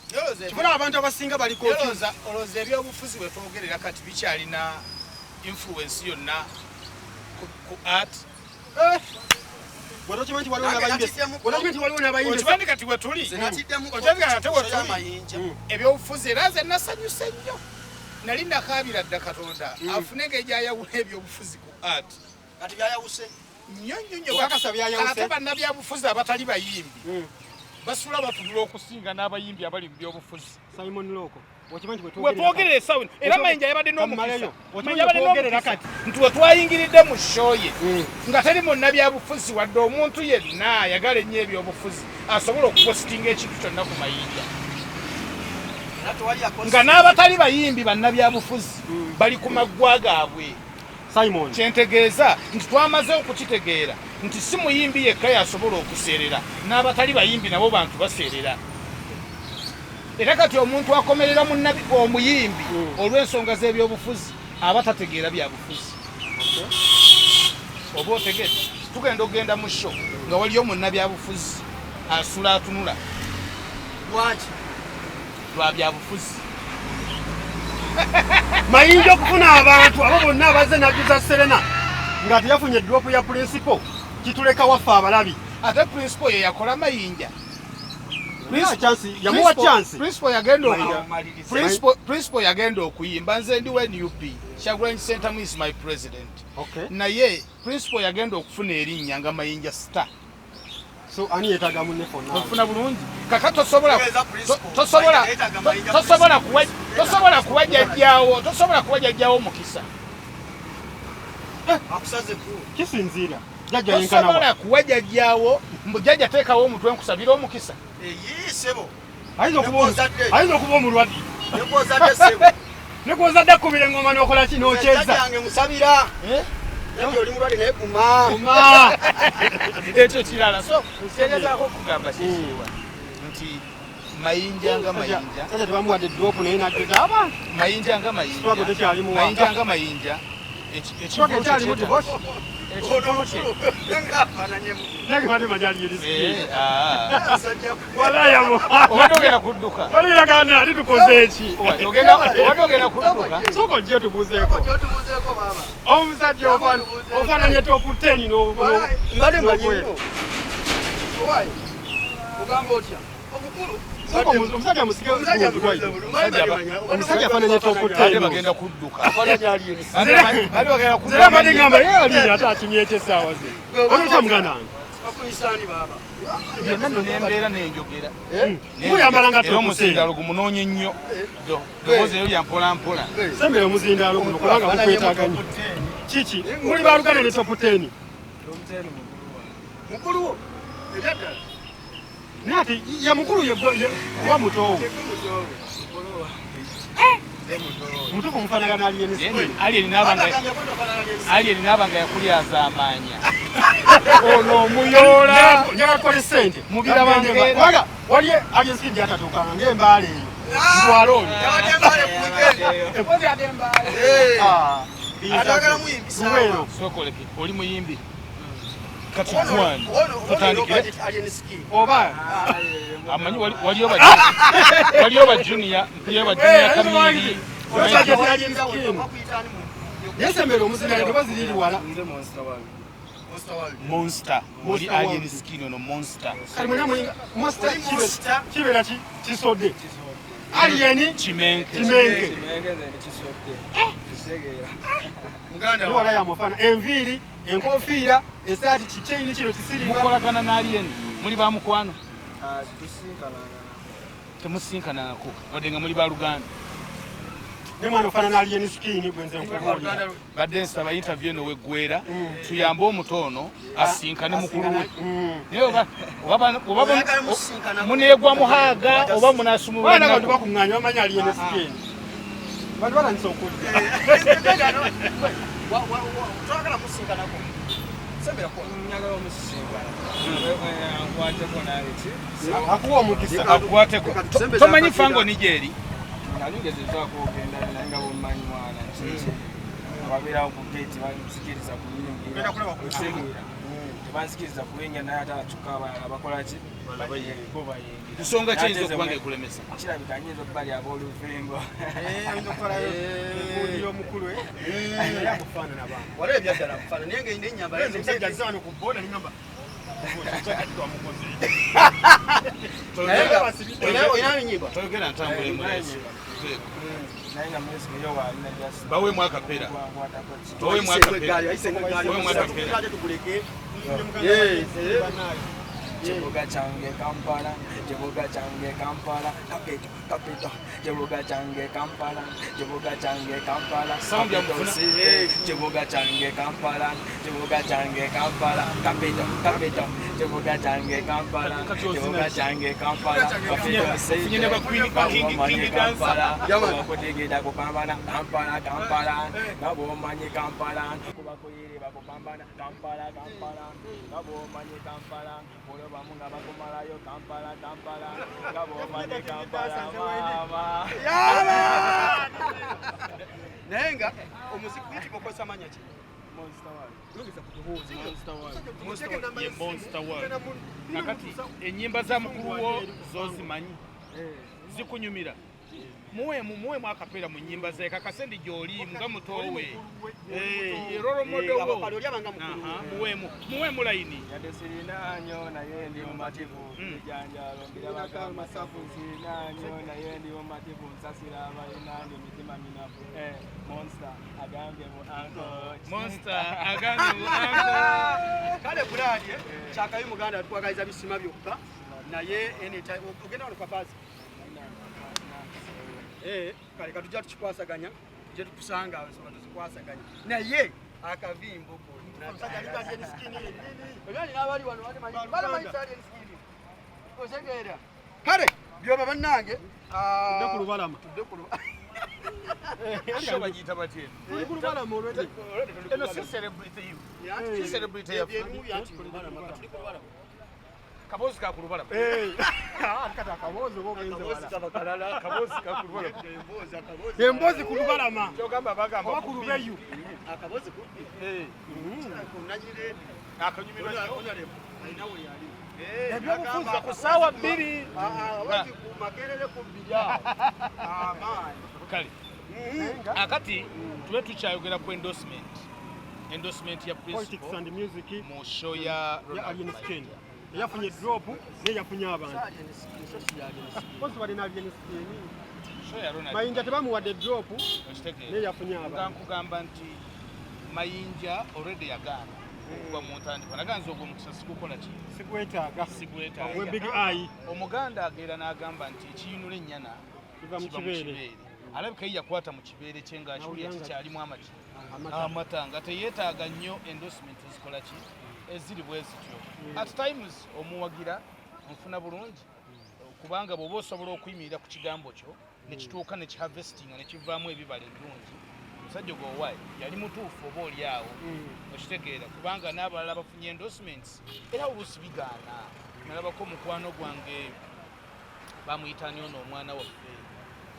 Kibona abantu abasinga bali confused. Olowooza ebyobufuzi bwe twogerera kati bikyalina influence yonna ku art? Okimanyi kati we tuli ebyobufuzi era nze nasanyuse nnyo. Nali nakaabira dda Katonda afune engeri gy'ayawula ebyobufuzi ku art. Kati byayawuse nnyo nnyo nnyo. Ate bannabyabufuzi abatali bayimbi basula batunula okusinga n'abayimbi abali mu byobufuzi. Simon Loko wetwogerera essaawa era Mayinja yabadde n'omukisa nti wetwayingiridde mu show ye nga teri munnabyabufuzi wadde omuntu yenna ayagala ennyo ebyobufuzi asobola okupositinga ekintu kyonna ku Mayinja. Nga n'abatali bayimbi bannabyabufuzi bali ku maggwa gaabwe. Simon kyentegeeza nti twamaze okukitegeera nti si muyimbi yekka yasobola okuseerera, n'abatali bayimbi nabo bantu baseerera. Era kati omuntu akomerera omuyimbi olw'ensonga z'ebyobufuzi aba tategeera byabufuzi. Oba otegedde, tugenda okugenda mu show nga waliyo munnabyabufuzi asula atunula. Lwaki? Lwa byabufuzi. Mayinja okufuna abantu abo bonna abazze n'ajjuza Serena nga teyafunye drop ya principal kituleka waffe abalabi. Ate principal ye yakola Mayinja. Yamuwa chance. Principal yagenda okuyimba nze ndi wa NUP. Kyagulanyi Ssentamu is my president. Naye principal yagenda okufuna erinnya nga Mayinja star. So ani yeetaaga munne for now? Ofuna bulungi. Kaka tosobola kuwa jjajjaawo, tosobola kuwa jjajjaawo mukisa. Akusaze ku. Kisinziira. Jjajja yenkana wa. Tosobola kuwa jjajjaawo, mbu jjajja teekawo omutwe nkusabira omukisa. Eyi ssebo. Ayinza okuba omulwadde. Nekwozadde ssebo. Nekwozadde akubira engoma n'okola ki n'okyeza. Jjajjange musabira. Jjajja oli mulwadde naye guma. Guma. Ekyo kirala. So nsegezaako okugamba kikiwa nti Mayinja nga Mayinja. Jjajja tebamuwadde drop naye n'ajjuza abantu. Mayinja nga Mayinja. Struggle tekyalimu wa. Mayinja nga Mayinja. Struggle tekyalimu divorce. Ono mukulu ng'afaananye Nange badde manyi Alien Skin. Eh, ah. Walayi abo. Obadde ogenda kudduka. Baliraga ati tukoze eki? Obadde ogenda kudduka. Sooka ojje tubuuzeeko. Kyotubuuzeeko baaba. Omusajja ofaananye top 10 Mbadde mmanyi nnyo. Owaaye, ogamba otya? Omukulu. Sooka omusajja musige Omusajja gundi. Omusajja afaananye top Ate 10. bagenda kudduka. Afaananye Alien Skin. Ate bagenda kudduka. Nze mbadde ngamba ye Alien ate akimye eki essaawa ze. Oli otya muganda wange? Bakuyisaani baaba. Byonna nno n'embeera n'enjogera. Muyambala nga Era top 10. omuzindaalo gumunoonye nnyo. Ddoboozi eryo lya mpola mpola. Sembera omuzindaalo guno kubanga gukwetaaga nnyo. Kiki? Muli baluganda ne top 10. Mukulu wo. Ebyaddala. Naye ate ye mukulu ye oba muto we? Mutuufu mufaanagana Alien Skin. Alien n'aba nga Alien n'aba nga yakulyazaamaanya. Ono omuyoola. Njagala tukole ssente. Mubiraba nkeera. Kubanga wali Alien Skin gy'atatuukanga ng'embaala eyo. Ntwala oli. Yabadde Mbale ku weekend. Ah, Atagala muyimbisa. Luweero. Sooka oleke, oli muyimbi. Kati gwani tutandikire. Alien Skin. Oba Amanyi waliyo ba waliyo ba junior, mpiriyo ba junior kamili. Omusajja ti Alien Skin. Yesembera omuzindaalo eddoboozi liri wala. Monster. Oli Monster Alien World. Skin ono monster. Kati mwena mulinga monster Oli monster. kibeera kisodde. Alien Kimenke. kimenke. Muganda Wala yamufaana enviiri, enkofiira, essaati, kikyeyini kino kisiriba. Mukolagana ne Alien. Muli ba mukwano. Temusinkanangako wadde nga muli baluganda. Ne mwana ofaanana Alien Skin gwe nze nkubuulira. Badde nsaba interview eno weggwera tuyambe omuto ono asinkane mukulu we. Naye oba Oyagala musinkana. muneegwa muhaaga oba Baana bantu munaasumulwa. bakuŋŋaanya bamanyi Alien Skin. Bantu batandise okudda. Twagala musinkanako. Sembera ko. Akuwa omukisa. Akwateko. Tomanyi fango ni gyeri. Nali ngezezaako okugenda naye nga bwemmanyi mwana kiki ababeerawo ku geeti bansikiriza kuyingira otegeera tebansikiriza kuyingira naye ate akyuka abalala bakola ki bo bayingira Nsonga ki eyinza okuba nga ekulemesa? Kirabika nyinza okubali ab'oluvingo. Ayinza okutwalayo egundi y'omukulu we. Naye amufaanana baana. Waliwo ebyaddala mufaanana naye nga n'ennyambala Nze omusajja azze wano ku booda ne ŋŋamba, omusajja twamukoze. Naye nga olina ennyimba. Toyogera ntambula emulezi. Naye nga mwesigeyo waalina just Baweemu akapeera. gwankwatako ki Baweemu akapeera. Baweemu akapeera. Tuguleke. Kibuga kyange Kampala, kibuga kyange Kampala, capital, capital, kibuga kyange Kampala, kibuga kyange Kampala, Sound ya capital mufuna. city, kibuga kyange Kampala, kibuga kyange Kampala, capital, capital, kibuga kyange Kampala, Kati ozina kibuga ki? kyange Kampala, capital city, Ofunye ne ba Queen- ba King- Bwomanyi King dancer. Kampala, Yaman. bakutegera kupambana, Kampala, Kampala, nga bw'omanyi Kampala, kubakuyiri bakupambana, Kampala, Kampala, nga bw'omanyi Kampala, olobamu nga bakumalayo Kampala, Kampala, nga bw'omanyi Kampala, maama. Naye nga omuziki guyitibwa okozesa mannya ki? Ye Monster World. Kakati ennyimba za mukulu wo zozimanyi zikunyumira. Muweemu akapeera mu nnyimba ze kakasendi gy'oli nga muto we. Ye role model wo. Abakali oli abanga mukulu Aha, muweemu layini. Yadde sirina nnyo naye ndi mumativu, ebijanjaalo mbirabako amasavu. Sirina nnyo naye ndi mumativu, nsasira abalina ndi mitima minafu. Monster agambye mu uncle. Monster agambye mu uncle. Kale Bulali kyakabi muganda tukwagaliza bisima byokka naye anytime ogenda wano kapazi. Kale katujja tukikwasaganya tujje tukusanga awo ensonga tuzikwasaganya naye akavimbo konna. Omusajja alinga Alien Skin yennyini. Olwali n'abali wano bali manyi Alien Skin. Otegeera. Kale byoba bannange. Tudde ku lubalama. Tudde ku lubalama. Show bagiyita batya eno? Tuli ku lubalama olwedde. Eno si celebrity you. Si celebrity yaffe. Ebimu byanti ku lubalama, tuli ku lubalama. Kaboozi ka kulubalama. Eh. Kati akaboozi oba ogenze Akaboozi wala. kaba kalala. Kaboozi ka kulubalama. Emboozi, akaboozi. Emboozi ku lubalama Kyogamba bagamba oba ku lubeyu. Akaboozi kubbi. Eh. Ku nanyini Akanyumirwa nnyo. Honorable, alina we yali. Ebyobufuzi Ku ssaawa 2. Akaboozi ku Makerere ku bbiri awo. Amaanyi. Kale. Akati tube tukyayogera ku endorsement. Endorsement ya Politics principal and music mu show ya ya Ronald Alien Skin. Mayinja. Eyafunye drop naye yafunye abantu. Alien Skin, so si Alien Skin. Bosi balina Alien Skin. Show ya Ronald Mayinja tebamuwadde drop Okitegeera. naye yafunye Nga abantu. nkugamba nti Mayinja already yagaana okuva mu ntandikwa. Naganza ogwo omukisa sigukola ki? Sigwetaaga. Sigwetaaga. Ogwe Big Eye. Omuganda ageera n'agamba nti ekiyinula ennyana Kiva mu kiva mu kibeere. kibeere. Alabika ye yakwata mu kibeere kye ng'akiwulira Nawulira nga- kikyalimu amaki Amata. amata nga teyeetaaga nnyo endorsement ezikola ki eziri bwe zityo. At times omuwagira nfuna bulungi kubanga bw'oba osobola okuyimirira ku kigambo kyo ne kituuka ne kiharvestinga ne kivaamu ebibala ebirungi, omusajja gw'owaayi yali mutuufu oba oli awo okitegeera, kubanga n'abalala bafunye endorsements era oluusi bigaana. Nalabako mukwano gwange bamuyita ani ono omwana waffe,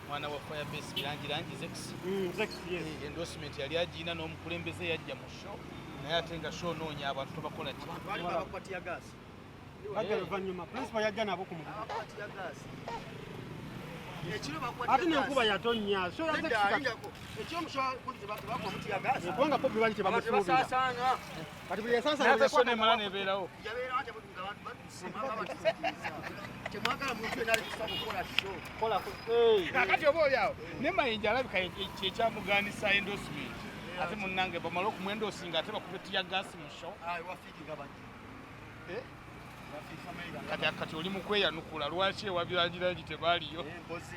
mwana wa Firebase Birangirangi Zex. Zex, yes. Endorsement yali agirina n'omukulembeze yajja mu show, naye ate nga show onoonya abantu tobakola ki? Abantu baali babakuba tear gas. Bajja luvannyuma. Principal yajja nabo ku mugugu. Abakuba tear gas. Ekiro bakuba Ate tear gas. n'enkuba yatonnya. So ya Zex Nedda, kati. alindako. Ekiro omushawa gundi tebakuba tear gas. Kubanga Bobi bali Abantu tebamusuubira. tebasaasaana. Kati buli yasansa Naye ate show n'emala n'ebeerawo. Yabeera atya bwe nga abantu batusima, babatusikiriza. Temwagala muntu yenna ali kusa kukola show. Kola ku. Hey. Kakati oba oli awo ne Mayinja alabika kyekyamugaanisa endorsement, ate munnange bamale okumwendosinga ate bakube tear gas mu show. Ah, ewa Fik nga bajja. Eh? Ewa Fik family nga Kati oli mu kweyanukula lwaki ewa Birangirangi tebaaliyo? Eh, mpozi.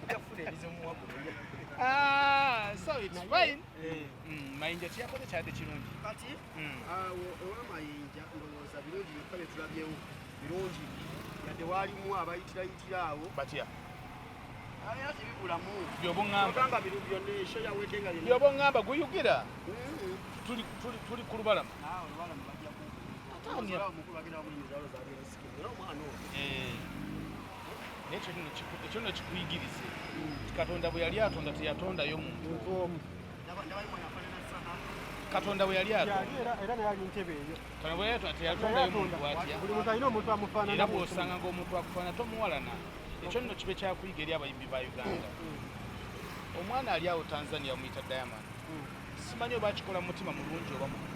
Ojja kufuna ebizibu mu waggulu. Ah, so it's fine. Eh. Mayinja kyeyakoze kyadde kirungi. Kati awo ewa Mayinja ndowooza birungi byokka bye tulabyewo, birungi, yadde waalimu abayitirayitira awo. Batya? Era tebibulamu. Byoba oŋŋamba. Ogamba bino byonna esho yawedde nga byonna. Byoba oŋŋamba guyugira. Tuli ku lubalama. Ah, olubalama bajja ku Ate omukulu agenda bamuyimiza alowooza Alien Skin. Era omwana ono. Eh. Naye ekyo nno kikuyigirize. Katonda bwe yali atonda teyatondayo muntu. Muntu omu. Ndabayo mwana afaanana Saha. Katonda bwe yali atonda. Yali era naye ali ntebe eyo. Katonda bwe yali atonda teyatondayo muntu atya. Buli muntu alina omuntu amufaanana. Era bw'osanga ng'omuntu akufaanana tomuwalana. Ekyo nno kibe kyakuyiga eri abayimbi ba Uganda. Omwana ali awo Tanzania bamuyita Diamond. Simanyi oba akikola mu mutima mulungi oba mubi.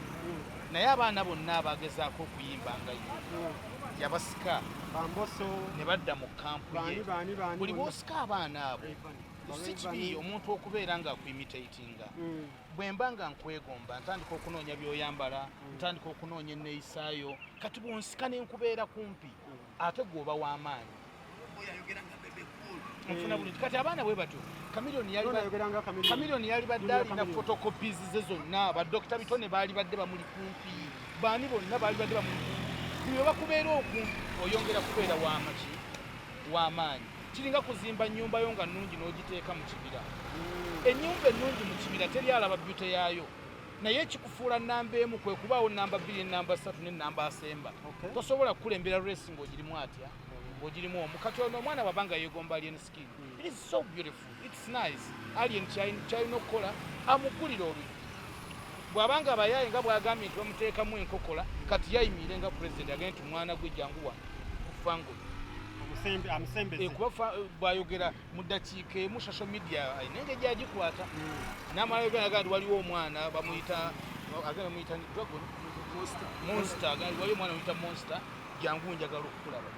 Naye abaana bonna abagezaako okuyimba nga ye yabasika Bamboso ne badda mu kampu ye. Baani baani baani. Buli bonna. bw'osika abaana abo si kibi omuntu okubeera nga akuimitatinga. Bwe mba nga nkwegomba ntandika okunoonya by'oyambala, ntandika okunoonya enneeyisaayo. Kati bw'onsika ne nkubeera kumpi ate gw'oba w'amaanyi. Oyo ayogera nga Bebe Cool. Nfuna bulungi. Kati abaana bwe batyo Chameleone yali Yona ayogera nga Chameleone. Chameleone yali badde Junior alina Chameleone. photocopies ze zonna, ba Dr. Bitone baali badde bamuli kumpi, baani bonna baali badde bamuli kumpi. Bwe bakubeera okumpi oyongera kubeera w'amaki w'amaanyi. Kiringa kuzimba nnyumba yo nga nnungi n'ogiteeka mu kibira. Ennyumba ennungi mu kibira teri alaba beauty yaayo, naye ekikufuula namba 1 kwe kubaawo namba 2 n'ennamba 3 n'ennamba asemba. Tosobola kukulembera race ng'ogirimu atya ng'ogirimu omu. Kati ono omwana bw'aba nga yeegomba Alien Skin, it is so beautiful, it's nice. Alien kyalina okukola amugulire oluggi. Bw'aba nga abayaaye nga bw'agambye nti bamuteekamu enkokola, kati yayimirire nga president agende nti mwana gwe jangu wano kufango. Amusembeze. Kuba bw'ayogera mu ddakiika emu social media alina engeri gy'agikwata. N'amala yogera agamba nti waliwo omwana bamuyita, agamba bamuyita ni Dragon Monster, agamba nti waliwo omwana bamuyita Monster, jangu njagala okukulaba.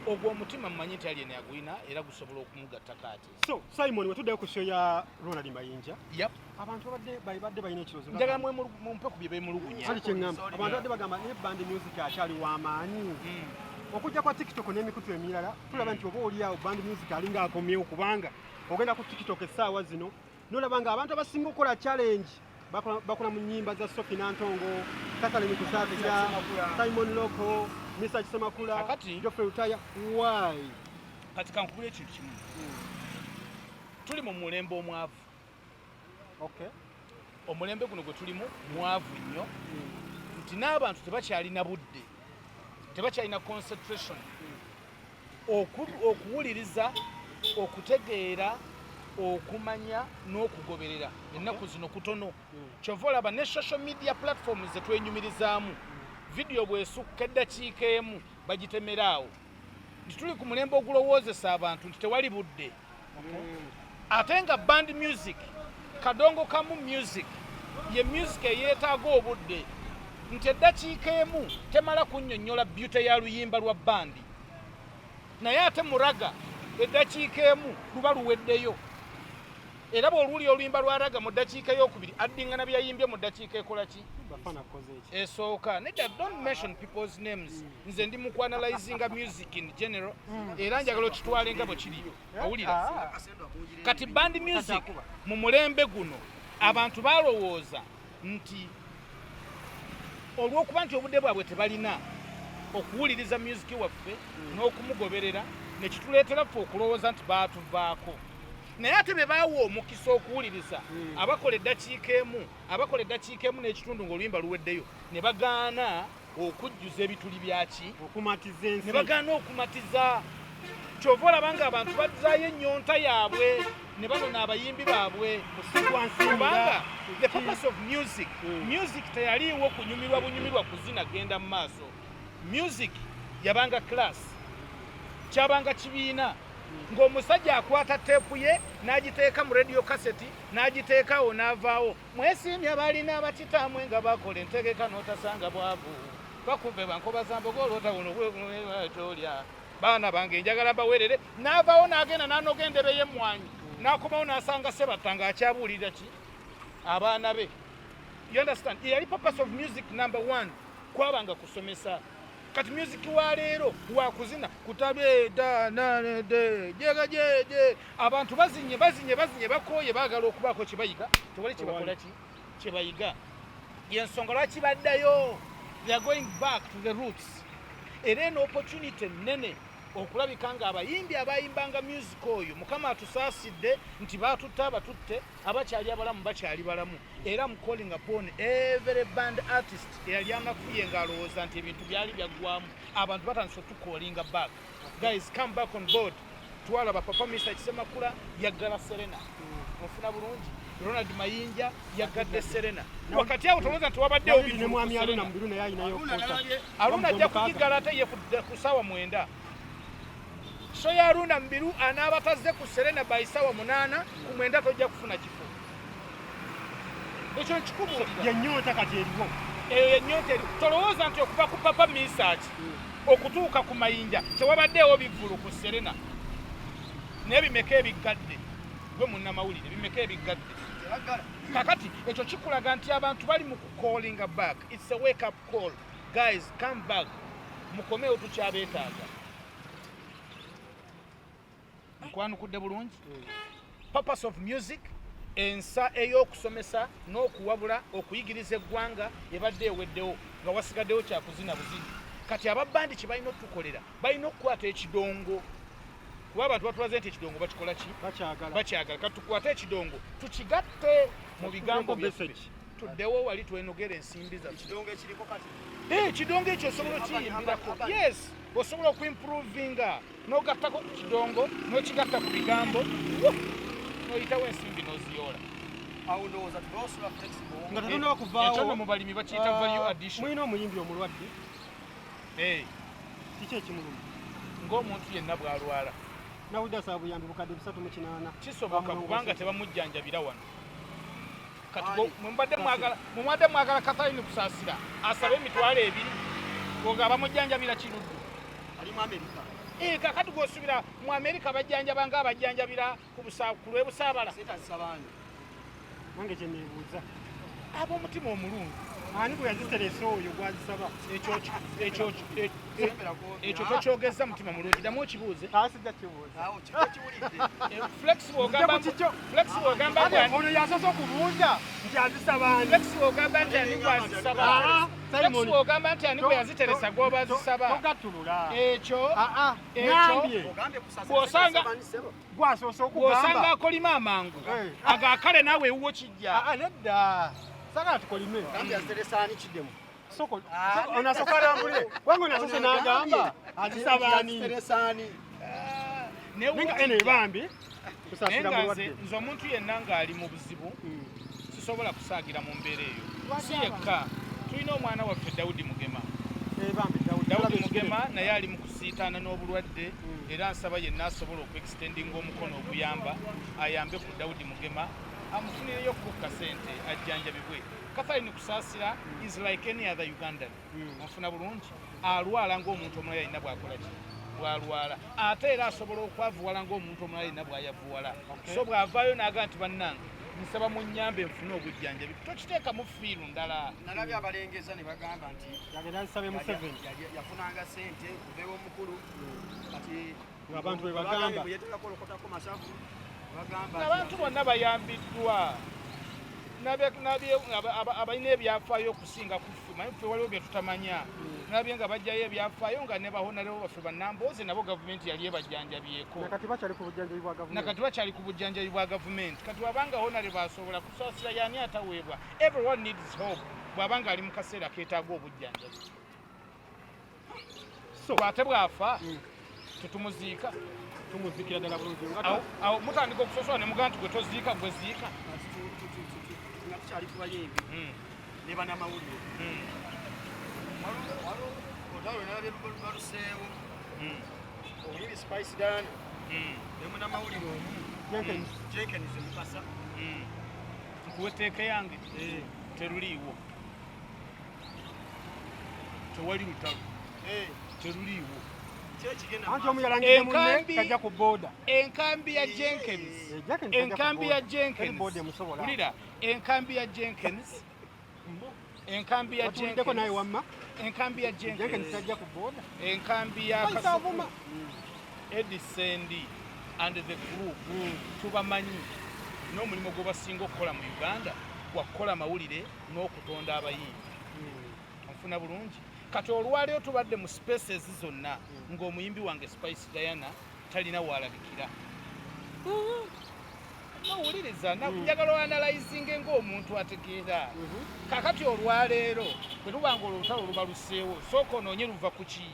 Ogwo omutima mmanyi nti Alien agulina era gusobola okumugattako ate. So Simon, wetuddayo ku show ya Ronald Mayinja. Yep. Abantu babadde balina ekirowoozo nga Njagala mumpe ku bye beemulugunya. Ali kye ŋŋamba. Abantu babadde bagamba naye band music akyali w'amaanyi. Okujja kwa TikTok n'emikutu emirala tulaba nti oba oli awo band music alinga akomyewo, kubanga ogenda ku TikTok essaawa zino n'olaba nga abantu abasinga okukola challenge bakola mu nnyimba za Sophie Nantongo, Catherine Kusaasira, Simon Loko, Mr. Kisemakula, Geoffrey Lutaya. Why? Kati kankubule ekintu kimu. Tuli mu mulembe omwavu. Omulembe guno gwe tulimu mwavu nnyo. Nti n'abantu tebakyalina budde, tebakyalina concentration okuwuliriza, okutegeera, okumanya n'okugoberera ennaku zino kutono. Kyova olaba ne social media platforms zetwenyumirizaamu, vidiyo bwesukka eddakiika emu bagitemeraawo, nti tuli ku mulembe ogulowoozesa abantu nti tewali budde. Ate nga band music, kadongo kamu music, ye music eyeetaaga obudde, nti eddakiika emu temala kunnyonnyola beauty ya luyimba lwa bandi, naye ate mu ragga eddakiika emu luba luweddeyo. Era bw'oluwulira oluyimba lwa ragga mu ddakiika eyokubiri, addingana byayimbye mu ddakiika ekola ki? Bafana kukoze eki? Esooka. Nedda, don't mention people's names. Nze ndi mu kuanalyzinga music in general, era njagala okitwale nga bwe kiri. Owulira? Kati band music mu mulembe guno, abantu balowooza nti olw'okuba nti obudde bwabwe tebalina okuwuliriza music waffe n'okumugoberera, nekituleetera ffe okulowooza nti baatuvaako. Naye ate be baawa omukisa okuwuliriza, abakola eddakiika emu, abakola eddakiika emu n'ekitundu ng'oluyimba luweddeyo, ne bagaana okujjuza ebituli byaki? Okumatiza ensi. Ne bagaana okumatiza. Kyova olaba nga abantu bazzaayo ennyonta yaabwe ne banona abayimbi baabwe, kubanga the purpose of music, music teyaliiwo kunyumirwa bunyumirwa, kuzina genda mu maaso. Music yabanga class, kyabanga kibiina, ng'omusajja akwata teepu ye n'agiteeka mu radio cassette, n'agiteekaawo n'avaawo. Mwesiimye abalina abakitaamwe nga bakola entegeka, n'otasanga bwavu bakuve bankoba za mbogo olwotawuno tolya. Baana bange, njagala bawerere. N'avaawo n'agenda n'anoga endebe y'emmwanyi, n'akomawo n'asanga Sebatta ng'akyabuulirira ki abaana be. You understand? Eyali purpose of music number one kwabanga kusomesa. Kati music wa leero wakuzina kutabedanade jegajeje, abantu bazinye bazinye bazinye, bakooye, baagala okubaako kyebayiga, tewali kyebakola ki kyebayiga. Yensonga lwaki baddayo, they are going back to the roots. Era eno opportunity nene okulabika nga abayimbi abayimbanga music oyo, Mukama atusaasidde nti batutte, abatutte abakyali abalamu bakyali balamu. Era mu calling upon every band artist eyali anafuye ng'alowooza nti ebintu byali byaggwamu, abantu batandise otucallinga back. Guys, come back on board. Twalaba Papa Mr Kisemakula yaggala Serena, ofuna bulungi. Ronald Mayinja yaggadde Serena. Wakati awo tolowooza nti wabaddewo ne mwami Aluna Mubiru naye alinayo. Aluna ajja kugigala ate ye ku saawa 9. So ya Aluna Mubiru anaaba tazze ku Serena by saawa 8, ku 9 tojja kufuna kifo. Ekyo nkikubuulira. Yennyonta kati eriwo. Eyo yennyonta eri. Tolowooza nti okuva ku Papa Misaki okutuuka ku Mayinja tewabaddeewo bivvulu ku Serena. Naye bimeka ebiggadde? Gwe munnamawulire, bimeka ebiggadde kakati? Ekyo kikulaga nti abantu bali mu kucallinga back. It's a wake up call. Guys, come back, mukomewo, tukyabeetaaga. Nkwanukudde bulungi? Purpose of music, ensa ey'okusomesa n'okuwabula, okuyigiriza eggwanga, ebadde eweddewo, nga wasigaddewo kyakuzina buzinyi. Kati ababandi kye balina otukolera, balina okukwata ekidongo, kuba abantu batulaze nti ekidongo bakikola ki? Bakyagala. Bakyagala. Kati tukwate ekidongo tukigatte mu bigambo byaffe, tuddewo wali twenogera ensimbi zaffe. Ekidongo ekiriko kati? Eh, ekidongo ekyo osobola okiyimbirako. Yes, osobola okuimprovinga n'ogattako ku kidongo, n'okigatta ku bigambo, n'oyitawo ensimbi n'oziyoola. Awo ndowooza tubaosula flexible. Nga tetunaba kuvaawo, ekyo nno mu balimi bakiyita value addition. Mulina omuyimbi omulwadde? Kiki ekimuluma? Ng'omuntu yenna bw'alwala. Nawulidde asaba buyambi bukadde 308. Kisoboka, kubanga tebamujjanjabira wano. Kati mwe mubadde mwagala Katharine Kusaasira asabe 20,000 nga bamujjanjabira Kiruddu? Ali mu Amerika. Eh, kakati gwosuubira mu Amerika bajjanjaba nga abajjanjabira ku lw'ebusaabala? Sente azisabaani? Nange kyeneebuuza. Ab'omutima omulungi. Ani gwe yaziteresa oyo gwazisaba? Ekyo tokyogeza mutima mulungi, ddamu okibuuze. Asijja kibuuza. Awo kiko kiwulidde. Flex bw'ogamba Nzija ku kikyo. Flex bw'ogamba nti Ono yasoose okubuuza nti azisaba ani. Flex bw'ogamba nti ani gwazisaba, Ah, Flex Simon. bw'ogamba nti ani gwe yaziteresa gw'oba azisaba, Togattulula. Ekyo Ah, ah, ekyo ŋŋambye Ogambye Kusaasira. Gwasoose bw'osanga okugamba. akolima amangu Eh. agakale naawe ewuwo kijja. Ah, ah, nedda, sagala tukolime. Ogambye aziteresaani? Kiddemu. Soko onasooka alambulire kubanga onasoose n'agamba azisaba ani. Teresaani. Naye nga eno ebambi Naye tusaasira nga nze mulwadde. nze omuntu yenna ng'ali mu buzibu sisobola kusaagira mu mbeera eyo. Si yekka, tulina omwana waffe Daudi Mugema. Eh, bambi Daudi. Daudi Mugema naye ali mu kusiitaana n'obulwadde, era nsaba yenna asobola okuextendinga omukono okuyamba ayambe ku Daudi Mugema, amufunireyo ku kasente ajjanjabibwe. Catherine Kusaasira is like any other Ugandan. Onfuna bulungi, alwala ng'omuntu omulala yenna bw'akola ki, bw'alwala, ate era asobola okwavuwala ng'omuntu omulala yenna bw'ayavuwala. So bw'avaayo n'aga nti bannange nsaba munnyambe nfune obujjanjabi, tokiteekamu fiiru ndala. Nalabye abalengeza ne bagamba nti Yagenda nsabe Museveni. Yafunanga sente kuva ew'omukulu, kati Ng'abantu bwe bagamba. Bwe yeeteekako olokotako masavu, bagamba nti- Abantu bonna bayambiddwa. Abalina ebyafaayo okusinga ku ffe, manyi ffe waliwo bye tutamanya. Nabye nga bajjayo ebyafaayo nga ne bahonalewo baffe bannambooze nabo gavumenti yali ebajjanjabyeko. Nakati bakyali ku bujjanjabi bwa gavumenti. Nakati bakyali ku bujjanjabi bwa gavumenti. Kati wabanga honale basobola kusaasira, yani ataweebwa? Everyone needs hope bw'abanga ali mu kaseera keetaaga obujjanjabi. So Bw'ate bw'afa tetumuziika? Tumuzikira ddala bulungi nga Awo mutandika okusosola ne mugamba nti gwe toziika, gwe ziika. Kati nga tukyali ku bayimbi ne bannamawulire, waliwo olutalo lwe nalabye baluseewo, omuyimbi Spice Diana ne munnamawulire omu Jenkins. Jenkins Mukasa. Nkuwa etteeka yange, teruliiwo, tewali lutalo, teruliiwo. Ki ekigenda Anti omu yalangidde munne tajja ku booda. Enkambi ya Jenkins, Eh, Jenkins tajja ku enkambi ya booda. Teri Jenkins, booda emusobola. wulira, enkambi ya Jenkins, enkambi ya Batuwuliddeko naye Jenkins, wamma. enkambi ya Jenkins Jenkins, tajja ku booda. enkambi ya Spice Kasuku, avuma. Eddie Sendi and the group, tubamanyi n'omulimu gwe basinga okukola mu Uganda gwa kukola mawulire n'okutonda abayimbi. Onfuna bulungi? Kati olwaleero tubadde mu spaces zonna ng'omuyimbi wange Spice Diana talina waalabikira. Nowuliriza, njagala oanalyzinge ng'omuntu ategeera. Kakati olwaleero bwe tuba nga olutalo luba luseewo, sooka onoonye luva ku ki,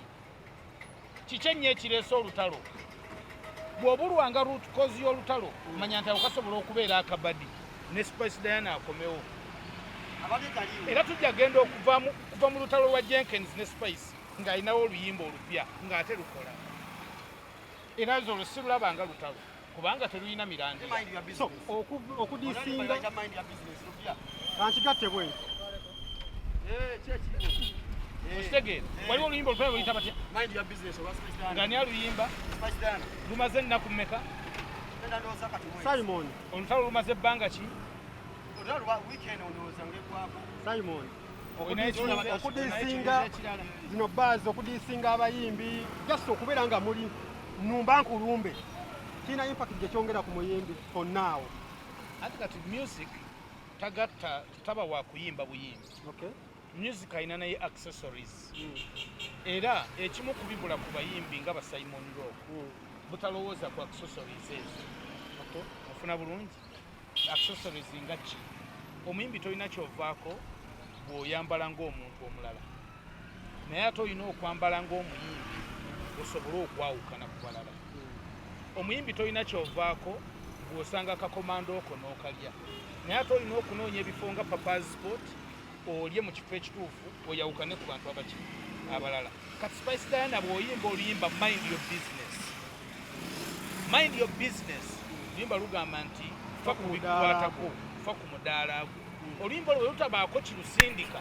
kiki ennyo ekireese olutalo. Bw'obulwanga root cause y'olutalo, manya nti awo kasobola okubeera akabadi ne Spice Diana akomewo. Abadde taliiwo. Era tujja genda okuva mu lutalo lwa Jenkins ne Spice ng'alinawo oluyimba olupya ng'ate lukola, era nze olwo sirulabanga lutalo kubanga terulina mirandira. Mind your So business. okudisinga Bayita mind your business, lupya. Kankigatte bwe nti. Eh, ki ekiriwo? Okitegeera? Waliwo oluyimba olupya luyita batya? Mind your business olwa Spice Diana. Nga ani aluyimba? Spice Diana. Lumaze ennaku mmeka? Genda ndowooza kati mwezi. Simon, Olutalo lumaze ebbanga ki? Olutalo lwa weekend ndowooza ng'eggwako. Simon. Olina Okudisinga ekibuuzo ekirala? Zino baazi okudisinga abayimbi, just okubeera nga muli numba nkulumbe, kirina impact gye kyongera ku muyimbi for now? Ate kati music tagatta, taba wa kuyimba buyimbi. Music alina naye accessories, era ekimu ku bibula ku bayimbi nga ba Simon Rock butalowooza ku accessories ezo. Ofuna bulungi? Accessories nga ki? Omuyimbi tolina kyovaako bw'oyambala ng'omuntu omulala, naye ate olina okwambala ng'omuyimbi osobole okwawukana ku balala. Omuyimbi tolina kyovaako bw'osanga kakomando oko n'okalya, naye ate olina okunoonya ebifo nga Papa's Spot, olye mu kifo ekituufu oyawukane ku bantu abaki abalala. Kati Spice Diana bw'oyimba oluyimba "Mind Your Business", "Mind Your Business" oluyimba lugamba nti fa ku bikukwatako, fa ku mudaala gwo. Oluyimba olwo bwe lutabaako kirusindika,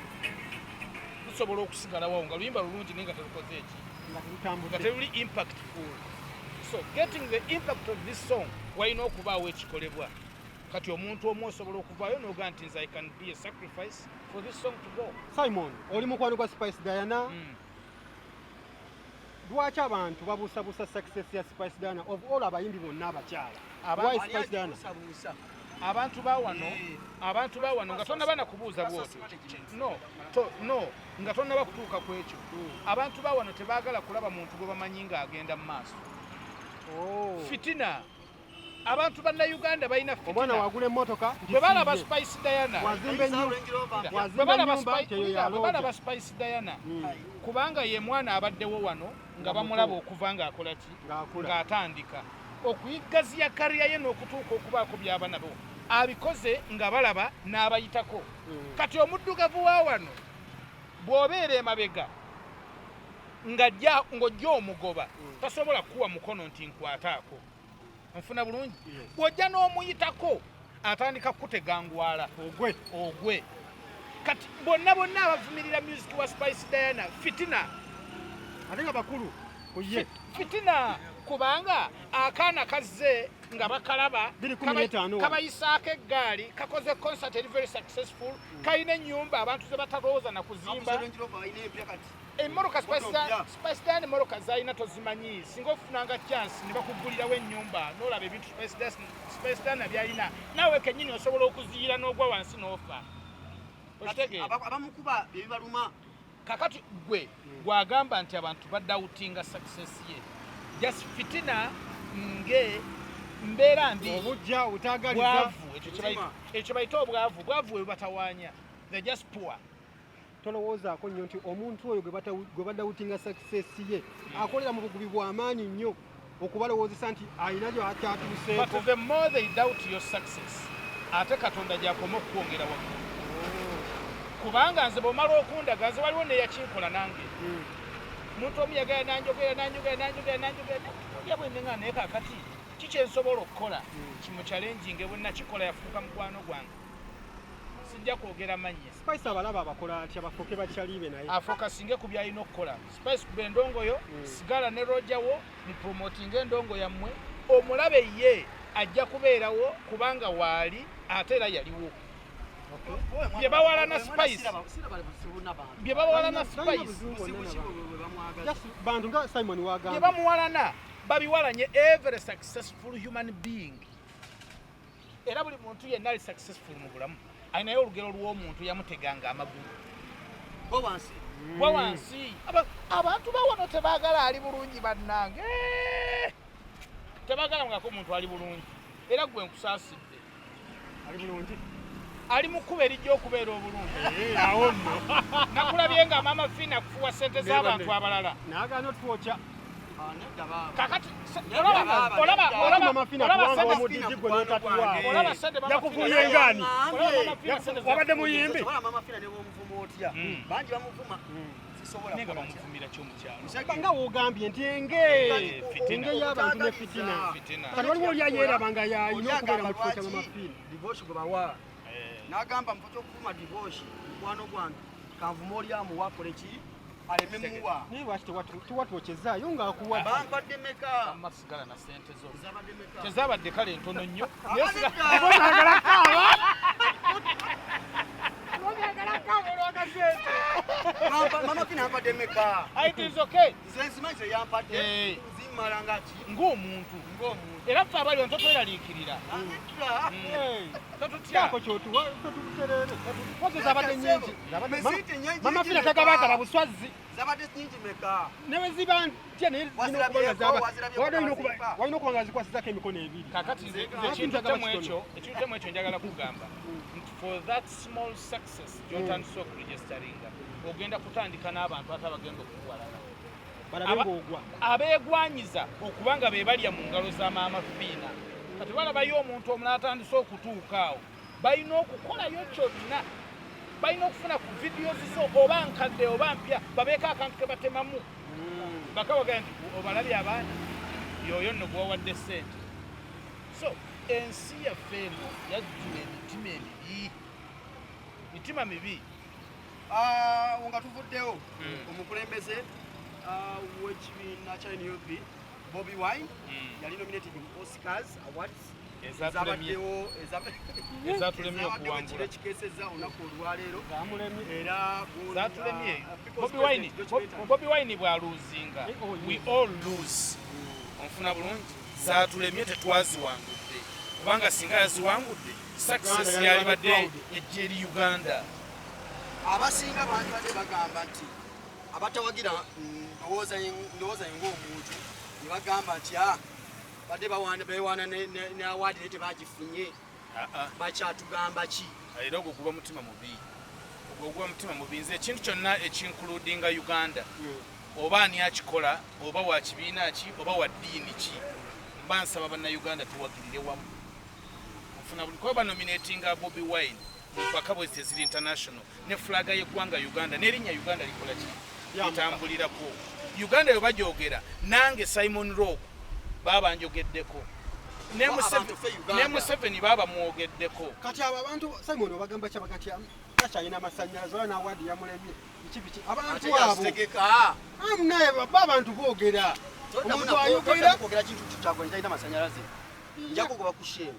lusobola okusigalawo nga luyimba lulungi naye nga terukoze eki, Nga nga terutambudde. teruli impactful. So getting the impact of this song, walina okubaawo ekikolebwa. Kati omuntu omu osobola okuvaayo n'ogaa nti nze I can be a sacrifice for this song to go. Simon, oli mukwano gwa Spice Diana. Lwaki abantu babuusabuusa success ya Spice Diana of all abayimbi bonna abakyala? Why Ani Spice Diana? agibuusabuusa? Abantu ba wano, abantu ba wano nga tonnaba nakubuuza bwotyo, no to, no, nga tonnaba kutuuka ku ekyo, abantu ba wano tebaagala kulaba muntu gwe bamanyi ng'agenda mu maaso. Oh. Fitina. Abantu bannayuganda balina Omwana fitina. Wagula emmotoka nti Bwe balaba si ye. Spice Diana, Wazimba Ayinza ennyumba Range Rover. bwe wazimba balaba ennyumba nti eyo Wulira, bwe balaba yalooja. Spice Diana, kubanga ye mwana abaddewo wano nga bamulaba okuva ng'akola ki, Ng'akula. ng'atandika okuyigaziya career ye n'okutuuka okubaako byaba nabo abikoze nga balaba n'abayitako. Kati omuddugavu wa wano bw'obeera emabega ng'ajja ng'ojja omugoba, tasobola kukuwa mukono nti nkwataako. Nfuna bulungi? Bw'ojja n'omuyitako, atandika kukutegangwala. Ogwe. Ogwe. Kati bonna bonna abavumirira music wa Spice Diana, fitina. Ate nga bakulu ku ye. Fitina, kubanga akaana kazze nga bakalaba, 2015 wano. Kabayisaako eggaali, kakoze concert eri very successful, kalina ennyumba abantu ze batalowooza na kuzimba. Aguze Range Rover, alina empya kati. Emmotoka Spice Motoka mpya. Spice Diana, emmotoka zalina tozimanyi. Singa ofunanga chance ne bakugulirawo ennyumba n'olaba ebintu Spice Diana byalina, naawe kennyini osobola okuziyira n'ogwa wansi n'ofa. Okitegeera? Abamukuba byebibaluma. Kakati gwe gwagamba nti abantu badoubtinga success ye, just fitina nge mbeera mbi. Obujja obutaagaliza. Bwavu. Ekyo bayita obwavu. Bwavu bwe batawaanya, they just poor. Tolowoozaako nnyo nti omuntu oyo gwe badoubtinga success ye akolera mu bugubi bw'amaanyi nnyo okubalowoozesa nti alina gy'akyatuuseeko? But the more they doubt your success, ate Katonda gyakoma okukwongera waggulu, kubanga nze bw'omala okundaga nze waliwo neyakinkola nange. Muntu omu yagala nanjogera, nanjogera, nanjogera, nanjogera, netuulya bwe nenga, naye kakati kikyensobola okukola kimuchallenginge? Bwe nakikola, yafuuka mukwano gwange. Sijja kwogera mannya. Spice abalaba abakola atya bafuuke bakyalibe naye? Afocusinge ku byalina okukola. Spice, kuba endongo yo, sigala ne Roger wo, mupromotinga endongo yammwe. Omulabe ye ajja kubeerawo kubanga waali ate era yaliwo. Bye bawalana Spice. Bye bawalana Talina Spice, buzibu bwonna Buzibu ki nabo. bwe bamwagaza? Just bantu nga Simon bye wagamba. bamuwalana babiwalanye. Every successful human being, era buli muntu yenna ali successful mu bulamu, alinayo olugero lw'omuntu yamuteganga amagulu. Gwe wansi. Gwa wansi. Abantu bawano tebaagala ali bulungi. Bannange, tebaagala ngako omuntu ali bulungi. Era gwe nkusaasidde. Ali bulungi. Ali mu kkuba erijja okubeera obulungi. Awo nno. Nakulabye nga Maama Fiina kufuwa sente z'abantu abalala. Naagaana otwokya. Ah, nedda baaba. Kakati Nedda olaba baaba, olaba nedda. olaba Mama Fiina olaba kubanga sente omudidi gwe n'otatuwa. Olaba sente Mama Yakuvuye Fiina- ngaani? Olaba Mama Fiina sente Wabadde muyimbi. Osobola Mama Fiina ne bw'omuvuma otya? Bangi bamuvuma. Sisobola Naye nga kukola kya. bamuvumira ki omukyalo? Musajja, Nga wogambye nti enge Fitina. enge y'abantu ne fitina. Fitina. Kati waliwo oli ayeeraba nga yalina Oli okubeera agamba mu kifo kya lwaki Mama Fiina. Divorce gwe bawa. N'agamba mu kifo ky'okuvuma Divorce mukwano gwange, kanvuma oli amuwa akole ki, aleme muwa. Naye lwaki tewatwokyezaayo ng'akuwa? Bampadde meka? Amma sigala na sente zo. Zabadde meka? Tezabadde kale ntono nnyo. Naye Ah, sigala- nedda. Mama Fiina yampadde meka? It is okay. Nze nsimanyi ze yampadde. Eh. Zimmala nga ki? Ng'omuntu. Ng'omuntu. Era ffe abali wano totweraliikirira. Nedda. Totutya. Kyako kyotuwa totuterere. Koze zabadde nyingi. Mesite nyingi. Mama Fiina meka? tagabaagala buswazi. Zabadde nyingi meka? Ne bwe ziba ntya, naye zirina okuba nga Wazirabyeko, wazirabyeko wabadde olina okuba- bazimpa. walina okuba nga zikwasizako emikono ebiri. Kakati nze Nze nze ekintu tagaba temu kitono. ekyo, ekintu temu ekyo njagala kugamba nti for that small success gy'otandise okuregisteringa, ogenda kutandika n'abantu ate abagenda okukuwalala. Balabe ng'ogwa. Abeegwanyiza okuba nga be balya mu ngalo za Maama Fiina, kati balabayo omuntu omulala atandise okutuuka awo, balina okukolayo kyonna, balina okufuna ku videos zo, oba nkadde oba mpya, babeeko akantu ke batemamu bakawaga nti obalabye abaana yoyo nno gwewawadde ssente. So ensi yaffe eno yajjula emitima emibi, mitima mibi. Ah, nga tuvuddewo, omukulembeze w'ekibiina kya NUP Bobi Wine yali nominated mu Oscars Awards. Ezatulemye. Ezabaddewo Ezatulemye ezabaddewo okuwangula. ekiro ekikeesezza olunaku olwaleero. Zamulemye. Era Zatulemye. People's Bobi Wine, President George Better. Bobi Wine bw'alosinga, Oh, we all lose. Onfuna bulungi? Zatulemye, tetwaziwangudde, kubanga singa yaziwangudde, success Uganda yalibadde yalibadde ejja eri Uganda. Abasinga bandibadde bagamba nti abatawagira ndowooza ye ng'omuntu ne bagamba nti Badde bewaana ne award naye tebagifunye. Bakyatugamba ki? Era ogwo guba mutima mubi, ogwo guba mutima mubi. Nze ekintu kyonna ekincludinga Uganda, oba ani akikola, oba wa kibiina ki, oba wa ddiini ki, mba nsaba Bannayuganda tuwagirire wamu. Nfuna buli kuba banominatinga Bobi Wine mpaka bwe ziri international ne flaga y'eggwanga Uganda n'erinnya Uganda likola ki, litambulirako. Uganda bwe bagyogera, nange Simon Rock baba njogeddeko, ne Museveni baba mwogeddeko. Kati abo abantu Simon obagamba kyabagati takyalina masannyalaze ola n'awadi yamulemye biki biki, abantu abo naye abantu boogera, omuntu ayogera kwogera kintu kyakola talina masannyalaze, nja kugoba ku shame.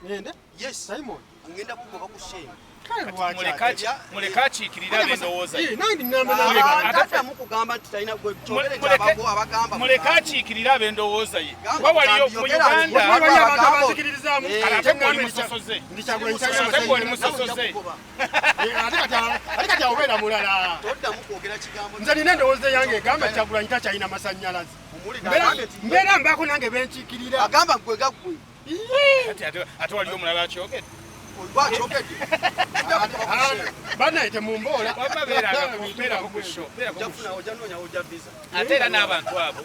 Ngende? Yes. Simon ngenda kugoba ku shame. Muleke akiikirira ab'endowooza. Mukugamba nti talina muleke akiikirira ab'endowooza ye, kuba waliyo mu Uganda ate musosoze, ate musosoze. Ate kati awobeera mulala. Nze nina endowooza yange egamba Kyagulanyi takyalina masannyalaze, mbeera mbaako nange benkiikirira. Agamba gwe gaggwe. Ate waliyo omulala akyogedde. Banaye temumboola. Ate era n'abantu abo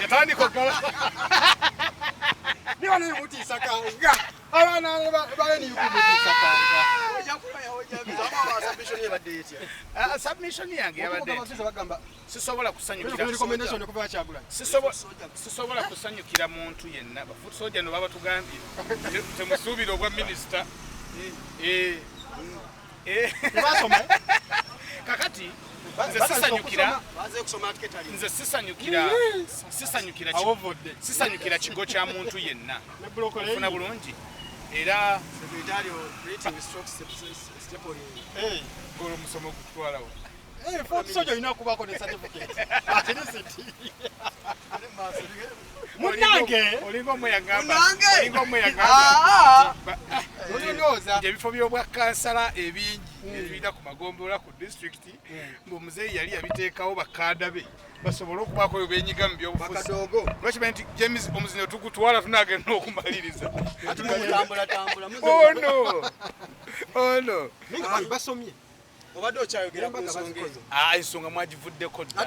yatandika okugaba niba mutiisakanga abaana balenikumutiisakanga. Submission yange yabadde sisobola kusanyukira, sisobola kusanyukira muntu yenna. Bafoot soldier no baba tugambye temusuubira obwa minisita. Kakati nze sisanyukira, nze sisanyukira, sisanyukira, sisanyukira kigo kya muntu yenna. Ofuna bulungi. Era golo musomo gutwalawo. Foot soldier olina okubaako ne certificate at least. Munnange olinga omweyagamba, olinga omweyagamba ebifo by'obwakansala ebingi ebirina ku magombolola ku disitulikiti, ng'omuzeeyi yali yabiteekawo bakanda be basobole okubaako bwe beenyiga mu byobufuzi. Lwaki nti James omuzino tugutwala tunagenda okumaliriza. Ono ono basomye. Obadde okyayogera ku nsonga ezo. Ensonga mwagivuddeko dda.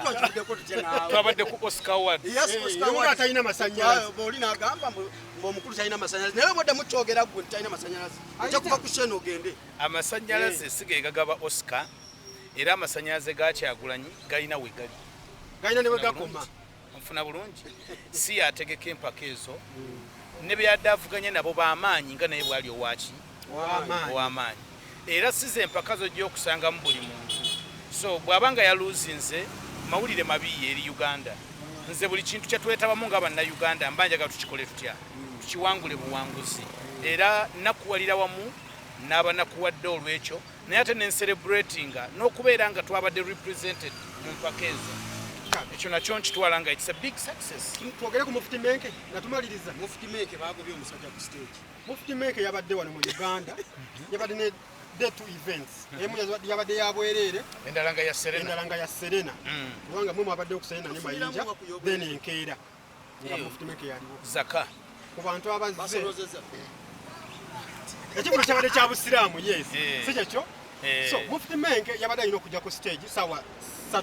Twabadde ku Oscar Awards. Yes, Oscar Awards. Talina masannyalaze. Oli n'agamba ng'omukulu talina masannyalaze. Naye obadde mukyogera ggwe nti talina masannyalaze. Ojja kuva ku sheno ogende. Amasannyalaze si ge gagaba Oscar, era amasannyalaze ga Kyagulanyi galina we gali. Galina ne we gakoma. Nfuna bulungi. Si yategeka empaka ezo. Ne byadde avuganya nabo b'amaanyi nga naye bw'ali owaki? Ow'amaanyi. Era size empaka z'ojja okusangamu buli muntu. So bw'aba nga yaluuzinze, mawulire mabi eri Uganda. Nze buli kintu kye twetabamu nga Bannayuganda mba njagala tukikole tutya, tukiwangule buwanguzi. Era nakuwalira wamu n'abanakuwadde olw'ekyo, naye ate nencelebratinga n'okubeera nga twabadde represented mu mpaka ezo. Ekyo nakyo nkitwala nga it's a big success. Twogere ku Mufti Menke nga tumaliriza. Mufti Menke bagobye omusajja ku stage. Mufti Menke yabadde wano mu Uganda, yabadde ne day two events. Emu yabadde ya bwereere, endala nga ya Serena, endala nga ya Serena. Kubanga mwe mwabadde ku Serena ne Mayinja, then enkeera nga Mufti Menke yaliwo. Zaka ku bantu abazze. Ekibulo kyabadde kya Busiraamu, yes. Si kyekyo? So Mufti Menke yabadde alina okujja ku stage saawa 3.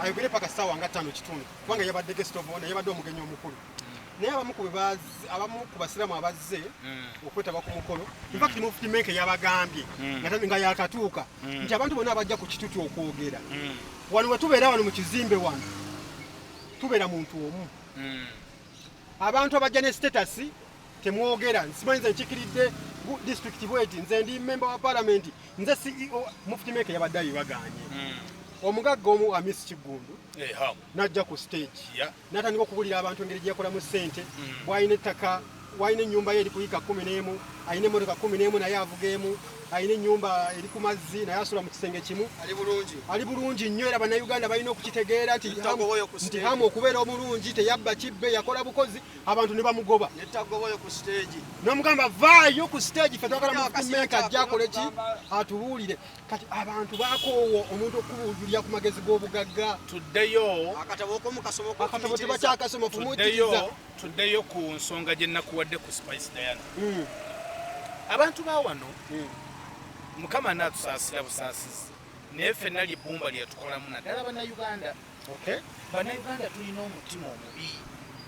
Ayogere paka saawa nga 5:15, kubanga yabadde guest of honor, yabadde omugenyi omukulu. Naye abamu ku Basiraamu abazze okwetaba ku mukolo, in fact Mufti Menke yabagambye nga yakatuuka nti abantu bonna abajja ku kituti okwogera wano we tubeera wano mu kizimbe wano tubeera muntu omu. Abantu abajja ne status temwogera, nsimanyi nze nkikiridde district bweti, nze ndi member wa parliament, nze CEO. Mufti Menke yabadde ayibagaanye. Omugagga omu Amis Kiggundu n'ajja ku stage n'atandika okubulira abantu engeri gye yakolamu ssente, bw'alina ettaka, walina ennyumba ye eri ku yiika 11, alina emmotoka 11 naye avuga emu. Alina ennyumba eri ku mazzi, naye asula mu kisenge kimu. Ali bulungi. Ali bulungi nnyo, era Bannayuganda balina okukitegeera nti Tagoboyo ku nti stage. Hamu okubeera omulungi teyabba kibbe, yakola bukozi, abantu ne bamugoba. Ne Tagoboyo ku stage. N'omugamba vaayo ku stage, ffe twagala Akasente mumenka ajja akole ki, akugamba. atubuulire. Kati abantu bakoowa omuntu okubuulira ku magezi g'obugagga. Tuddeyo. Akatabo okomu kasoma. Akatabo tebakyakasoma, Tuddeyo. fumuutiriza. Tuddeyo ku nsonga gye nakuwadde ku Spice Diana. Abantu ba wano, Mukama naatusaasira busaasizi, naye ffenna lyebbumba lyetukolamu, naddala Bannayuganda. Bannayuganda tulina omutima omubi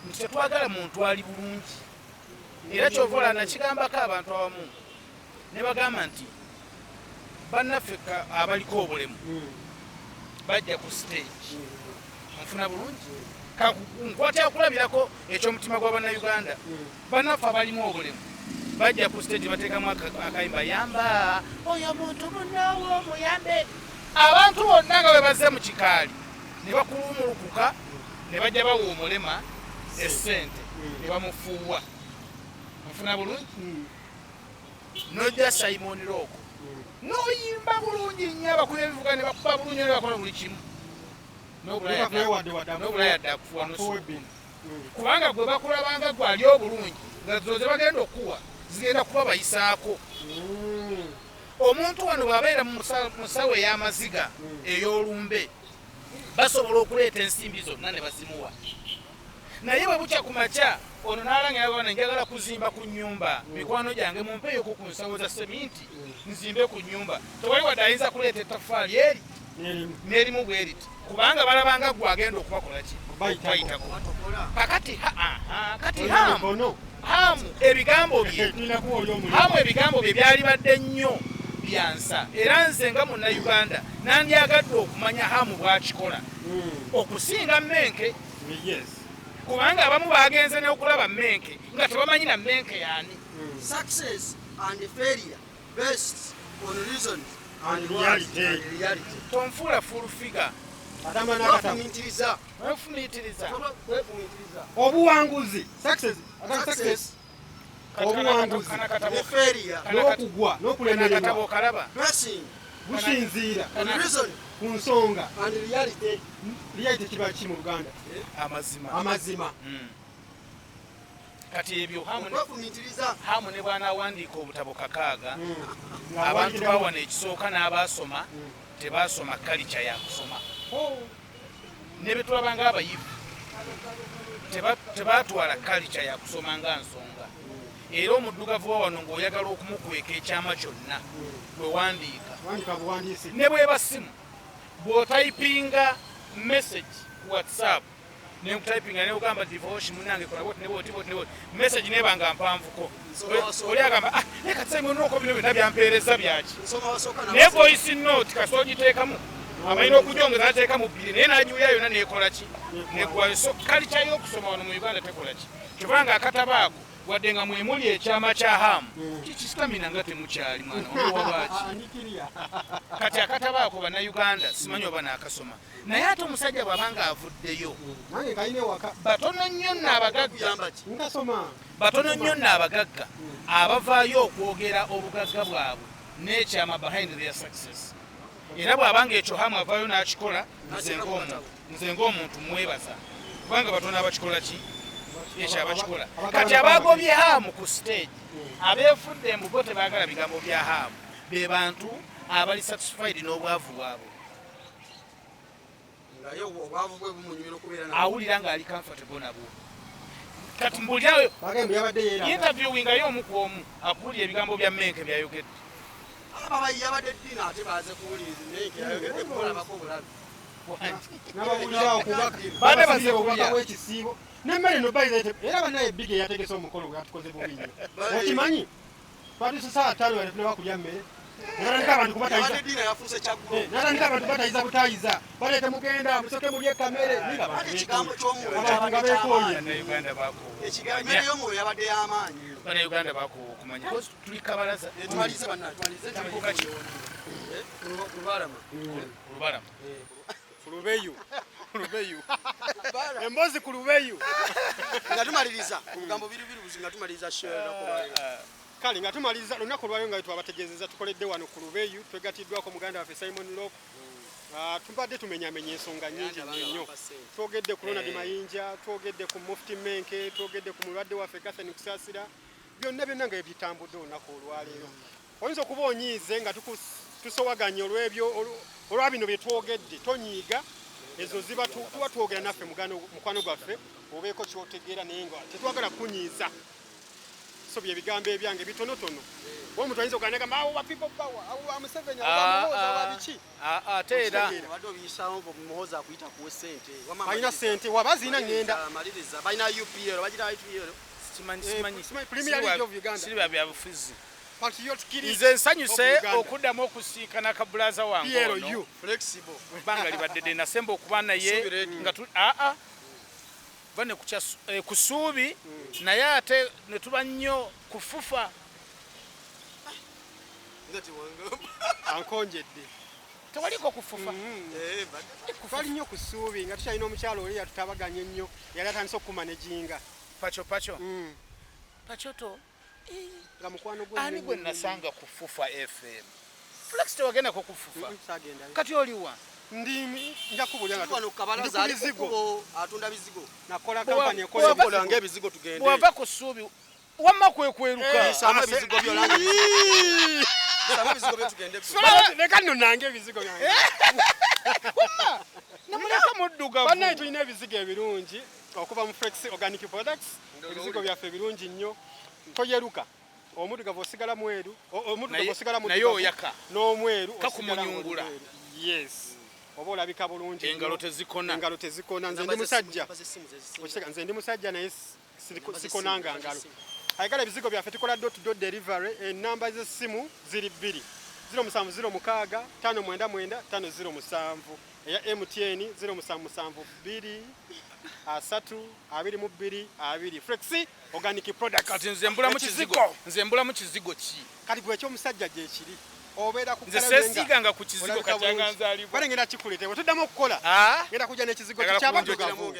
nti tetwagala muntu ali bulungi, era kyova olaba nakigambako abantu abamu ne bagamba nti bannaffe abaliko obulemu bajja ku stage. Nfuna bulungi, nkwatya okulabirako ekyomutima gwa Bannayuganda. Bannaffe abalimu obulemu bajja ku stage, bateekamu akayimba, "Yamba oyo muntu munaawo, omuyambe." Abantu bonna nga bwe bazze mu kikaali ne bakulumulukuka ne bajja bawa omulema essente ne bamufuuwa. Nfuna bulungi, nojja Simon Looko n'oyimba bulungi nnyo, abakuba ebivuga ne bakuba bulungi ne bakola buli kimu, n'obulaya dde akufuwa Afuwa. Kubanga gwe bakulabanga gwe ali obulungi, nga zo ze bagenda okuwa zigenda kuba bayisaako. Omuntu wano bw'abeera mu musawo ey'amaziga ey'olumbe, basobola okuleeta ensimbi zonna ne bazimuwa, naye bwe bukya ku makya ono n'alangira bana, "Njagala kuzimba ku nnyumba, mikwano gyange mumpeeyoko ku nsawo za seminti nzimbe ku nnyumba," tewali wadde ayinza kuleeta ettaffaali eri n'erimu bwe riti, kubanga balabanga gwe agenda okubakola ki? Bayitako. Bayitako. Kakati aha, kati Hamu ebigambo bye, Hamu ebigambo bye byali badde nnyo byansa, era nze nga Munnayuganda nandyagadde okumanya Hamu bw'akikola okusinga Menke, kubanga abamu bagenze n'okulaba Menke nga tebamanyi na Menke yaani. Success and failure based on reasons And words reality. And reality. Tonfuula full figure. Atamba n'akatabo. Kwefumiitiriza. Wefumiitiriza. Kwefumiitiriza. Obuwanguzi, success, agamba success, obuwanguzi Ne failure n'okugwa Akatabo n'okulemererwa okalaba. basing businziira on reason ku nsonga and reality. Reality kiba ki mu Luganda? Amazima. Amazima. Kati ebyo Hamu Okwefumiitiriza. Hamu ne bw'anaawandiika obutabo 6, abantu bawana ekisooka n'abaasoma tebaasoma kalica yakusoma, ne betulaba nga abayivu tebatwala kalica yakusoma nga nsonga. Era omuddugavu wa wano ng'oyagala okumukweka ekyama kyonna bwe wandiika, Wandika buwandiisi. Ne bweba simu, bw'otayipinga message ku WhatsApp, nenkutayipinga nekugamba divorce, "Munange kola bwoti ne bwoti bwoti ne bwoti," message neba nga mpanvuko, oli agamba, "Ah, naye kati Simon oko bino byonna byampeereza byaki?" Nsoma wasooka. Naye voice note kasi ogiteekamu, abalina okugyongeza nateekamu bbiri, naye nagiwulira yonna nekola ki? Neggwayo. So kalica y'okusoma wano mu Uganda tekola ki? Kyobanga akatabo ako, wadde nga mwemuli ekyama kya Hamu, kikisitamina nga temukyali mwana wawaki. Andikiriya. Kati akatabo ako Bannayuganda simanyi oba naakasoma, naye ate omusajja bw'abanga avuddeyo, Nange kalina ewaka. Batono nnyo nno abagagga. Kuyamba ki? Nkasoma. Batono nnyo nno abagagga abavaayo okwogera obugagga bwabwe n'ekyama behind their success. Era bw'abanga ekyo Hamu avaayo n'akikola, nze ng'omuntu mwebaza, kubanga batono abakikola. Ki ekyo abakikola kati abagobye Hamu ku stage, abeefudde embugo, tebaagala bigambo bya Hamu, be bantu abali satisfied n'obwavu bwabwe. Nga ye obwavu bwe bumunyumira okubeera nabwo. Awulira ng'ali comfortable nabwo. Kati mbulirayo, Bagambe yabadde yeeraga. interviewingayo omu ku omu akuwulira ebigambo bya Menke byayogedde. Aba yabadde ddiina ate baze kuwuliriza naye nkeyayogedde kubalabako obulabe. N'abawulirawo kubaka. Badde bazze obubaka kulya. Bw'ekisiibo n'emmere no bayiza. Era bannaye big eyategese omukolo gwe yatukoze bubi nnyo. Okimanyi twatuuse saa 5 nga tetunaba kulya mmere, natandika abantu kubatayiza. Yabadde ddiina yafuuse kyaggulo. Natandika abantu batayiza butayiza, baleete mugenda musoke mulye kamere. Naye nga Ate ekigambo ky'omwoyo abantu nga kyabadde beekooye. ky'amaanyi. Bannayuganda bakoowa. Ekigambo emmere y'omwoyo yabadde y'amaanyi. Bannayuganda bakoowa okumanya. Because tuli kabalaza. Tumalize banna, tumalize. Tuli ku kaki? Ku lubalama. Ku lubalama. Ku lubeyu, ku lubeyu, emboozi ku lubeyu. Nga tumaliriza obugambo biri biri buzi, nga tumaliriza show y'olunaku olwaleero. Kale nga tumaliriza lunaku olwaleero nga twabategeezezza tukoledde wano ku Lubeyu, twegatiddwako muganda waffe Simon Rock. Tubadde tumenyamenya ensonga nnyingi nnyo. Twogedde ku Ronald Mayinja, twogedde ku Mufti Menke, twogedde ku mulwadde waffe Catherine Kusaasira, byonna byonna nga ebitambudde olunaku olwaleero. Oyinza okuba onyiize nga tusowaganye olw'ebyo olwa bino bye twogedde, tonyiiga, ezo ziba tuba twogera naffe mukwano gwaffe obeeko ky'otegeera naye nga tetwagala kukunyiiza. So bye bigambo ebyange bitonotono. Omuntu ayinza okugamba gamba awo wa people power, awo wa Museveni, awo wa Muhoozi, awo wa biki. Ate era Okitegeera. Obadde obiyisaawo ngo Muhoozi akuyita kuwa ssente. Wamma Alina maliriza. ssente, waba zirina ŋŋenda. Maliriza, balina UPL, bagira UPL. Simanyi, simanyi. Simanyi, Premier League of Uganda. Siri bya byabufuzi. Patriotic League Nze nsanyuse of Uganda. okuddamu okusiikana kabulaza wange ono. PLU. Flexible. Ebbanga libadde ddene nasemba okuba naye Suubi ready. nga aa, va ne kukya ku Suubi, naye ate ne tuba nnyo ku Fufa. Nga tewangamba. Ankonjedde. Tewaliko kufufa. Twali nnyo ku Suubi nga tukyalina omukyalo oli yatutabaganya ennyo, yali atandise okumanejinga. Pacho, pacho. Pacho to. Nga mukwano gwe Ani nnyo gwe nnyo. nasanga ku Fufa FM? Flex tewagendako ku Fufa? Saagendayo. Kati oliwa? Ndi nja kubulya nga Wano ku kabalaza ndi ku ali ku bizigo. kkubo, atunda bizigo. Nakola Bwe kampani ekola bwe Kola ng'ebizigo tugende. Bw'ova ku Suubi, wamma kwe kweruka. Samba ebizigo byo, langa ebizigo. Samba ebizigo byo tugende. Leka nno nange ebizigo byange. Wamma, namuleka muddugavu. Bannaye tulina ebizigo ebirungi okuva mu Flex Organic Products. Ebizigo byaffe birungi nnyo. Toyeruka. Omuddugavu osigala mweru, omuddugavu osigala Naye muddugavu. oyaka. N'omweru osigala Kakumunyungula. mweru. Yes. Oba olabika bulungi nnyo. Engalo tezikona. Engalo tezikona. Nze ndi Namba musajja. namba z'essimu ze zisinga. Okitega, nze ndi musajja naye Namba z'essimu, sikonanga namba ngalo. z'essimu. Ayagala ebizigo byaffe tukola door to door delivery. Ennamba z'essimu ziri bbiri. Zero musanvu zero mukaaga, ttaano mwenda mwenda, ttaano zero musanvu. Eya MTN, zero musanvu musanvu bbiri, asatu, abiri mu bbiri, abiri. Flexi Organic Products. Kati nze mbulamu Ekizigo. kizigo. Nze mbulamu kizigo ki? Kati gwe eky'omusajja gye kiri. Obeera ku Nze kalabe nga seesiiganga ku kizigo olabika katyanga bulungi. nzaalibwa. Bale ngenda kikuleetera. Bwe tuddamu okukola, ngenda kujja n'ekizigo Njagala ky'abaddugavu.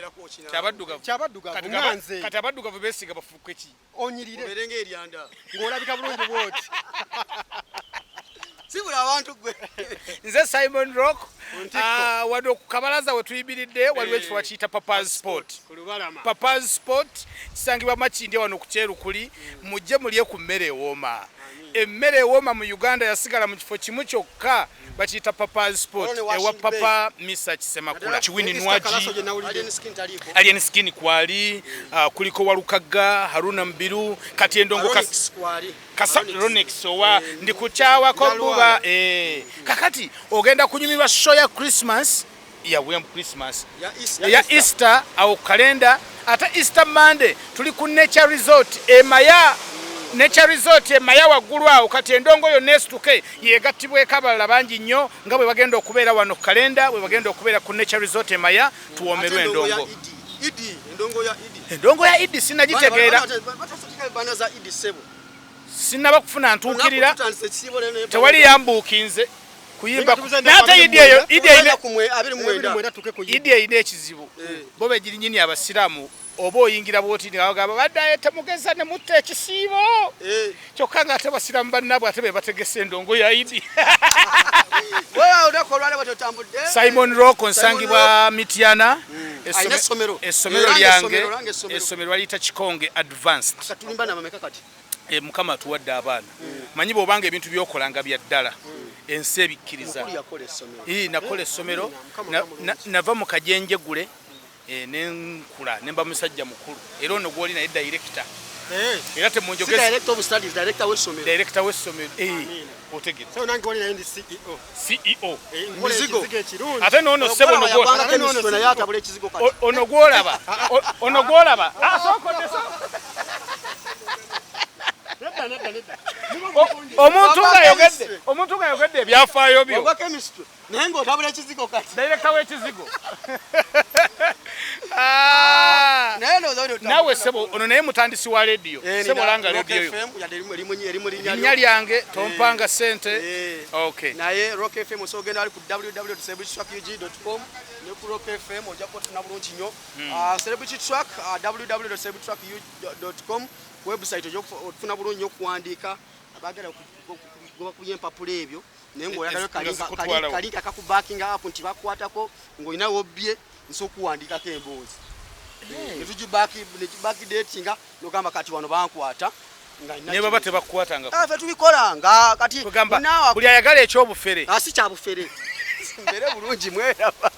Kyabaddugavu. Kyabaddugavu, Kati nga nze. Kati abaddugavu beesiga bafuuke ki? Onyirire. Obeere ng'eryanda. Ng'olabika bulungi bw'oti. Sibula abantu gwe. Nze Simon Rock. Ntikko. Wadde ku kabalaza we tuyimiridde waliwo ekifo bakiyita Papa's Spot. Ku lubalama. Papa's Spot kisangibwa Makindye wano ku Kyerukuli. Mujje mulye ku mmere ewooma. Emmere ewooma mu Uganda yasigala mu kifo kimu kyokka bakiyita Papa's Spot. Olwo ne Ewa Washington Papa Misa Kisemakula. Kiwini Easter Nwagi. Kalaso gye nawulidde. Alien Skin taliiko. Alien Skin kwali, kuliko Walukagga, Haruna Mbiru, kati endongo Aronix kwali. Kasa Aronix. Ronix owa ndikukyawako Nalwala. buba, kakati ogenda kunyumirwa show ya Christmas ya William Christmas Ya Easter. ya Easter awo kalenda. Ate Easter Monday tuli ku Nature Resort Emaya. Nature Resort Emaya waggulu awo. Kati endongo yonna esituke yegattibweko abalala bangi nnyo nga bwe bagenda okubeera wano ku kalenda, bwe bagenda okubeera ku Nature Resort Emaya, tuwoomerwe Ate endongo ya endongo. Idi. Idi, endongo ya Idi. Endongo ya Idi sinagitegeera. Bana bana za Idi sebo. Sinnaba kufuna ntuukirira. Tutandise ekisiibo leero ne Tewali yambuukinze kuyimba. Nga tubuze Naye ate Idi eyo, Idi Tugenda ku abiri mu Abiri mwenda. mwenda tuke ku Idi. Idi erina ekizibu. Bo begirinyini abasiraamu oba oyingira bw'oti nga bagamba baddayo temugeza ne mutta ekisiibo. Kyokka ng'ate basiraamu bannaabwe ate be bategese endongo ya Idi. Wewe olunaku olwaleero bwe tutambudde. Simon Rock nsangibwa Mityana. Alina essomero. Essomero Era lyange, ng'essomero, essomero. essomero baliyita Kikonge Advanced. Kati tulimba na bameka kati? Mukama atuwadde abaana. Manyi bw'obanga ebintu by'okola nga bya ddala, ensi ebikkiriza. Mukulu yakola essomero. Nakola essomero, Mukama mulungi. nava mu kajenjegule, ne nkula, ne mba musajja mukulu. Era ono gw'oli naye director. Era Si temunjogeza. director of studies, director w'essomero. Director w'essomero. Otegedde. So nange wali naye ndi CEO. CEO. Nkola Mizigo. ekizigo ekirungi. Ate n'ono ssebo ono Okola yagwanga Ate n'ono chemistry naye sigo. atabula ekizigo kati. Ono gw'olaba. Ono gw'olaba. Sookodde, sookodde. Nedda, nedda, nedda. Omuntu Wagwa ng'ayogedde, chemistry. omuntu ng'ayogedde ebyafaayo byo. Wagwa chemistry. Naye ng'otabula ekizigo kati. Director w'ekizigo. Naye ndowooza Nawe sebo ono naye mutandisi wa lediyo Eh, sebo olanga lediyo yo linnya lyange tompanga sente. Okay. Naye Rock FM osobola ogenda ali ku www.celebritytrackug.com ne ku Rock FM ojja kuba bulungi nnyo. Celebrity Track, www.celebritytrackug.com website ojja okufuna bulungi nnyo okuwandiika abaagala kugoba ku by'empapula ebyo, naye ng'oyagalayo Nga zikutwalawo. Kalinka akakubakinga up nti bakukwatako ng'olina wobbye, nsobola okuwandiikako emboozi netugibackdatinga nogamba kati wano bankwata nga nina Ne baba tebakukwatanga. Ah, ffe tubikolanga kati. Kugamba naawe buli ayagala ekyobufere. Ah, si kyabufere, mbeere bulungi, mweraba.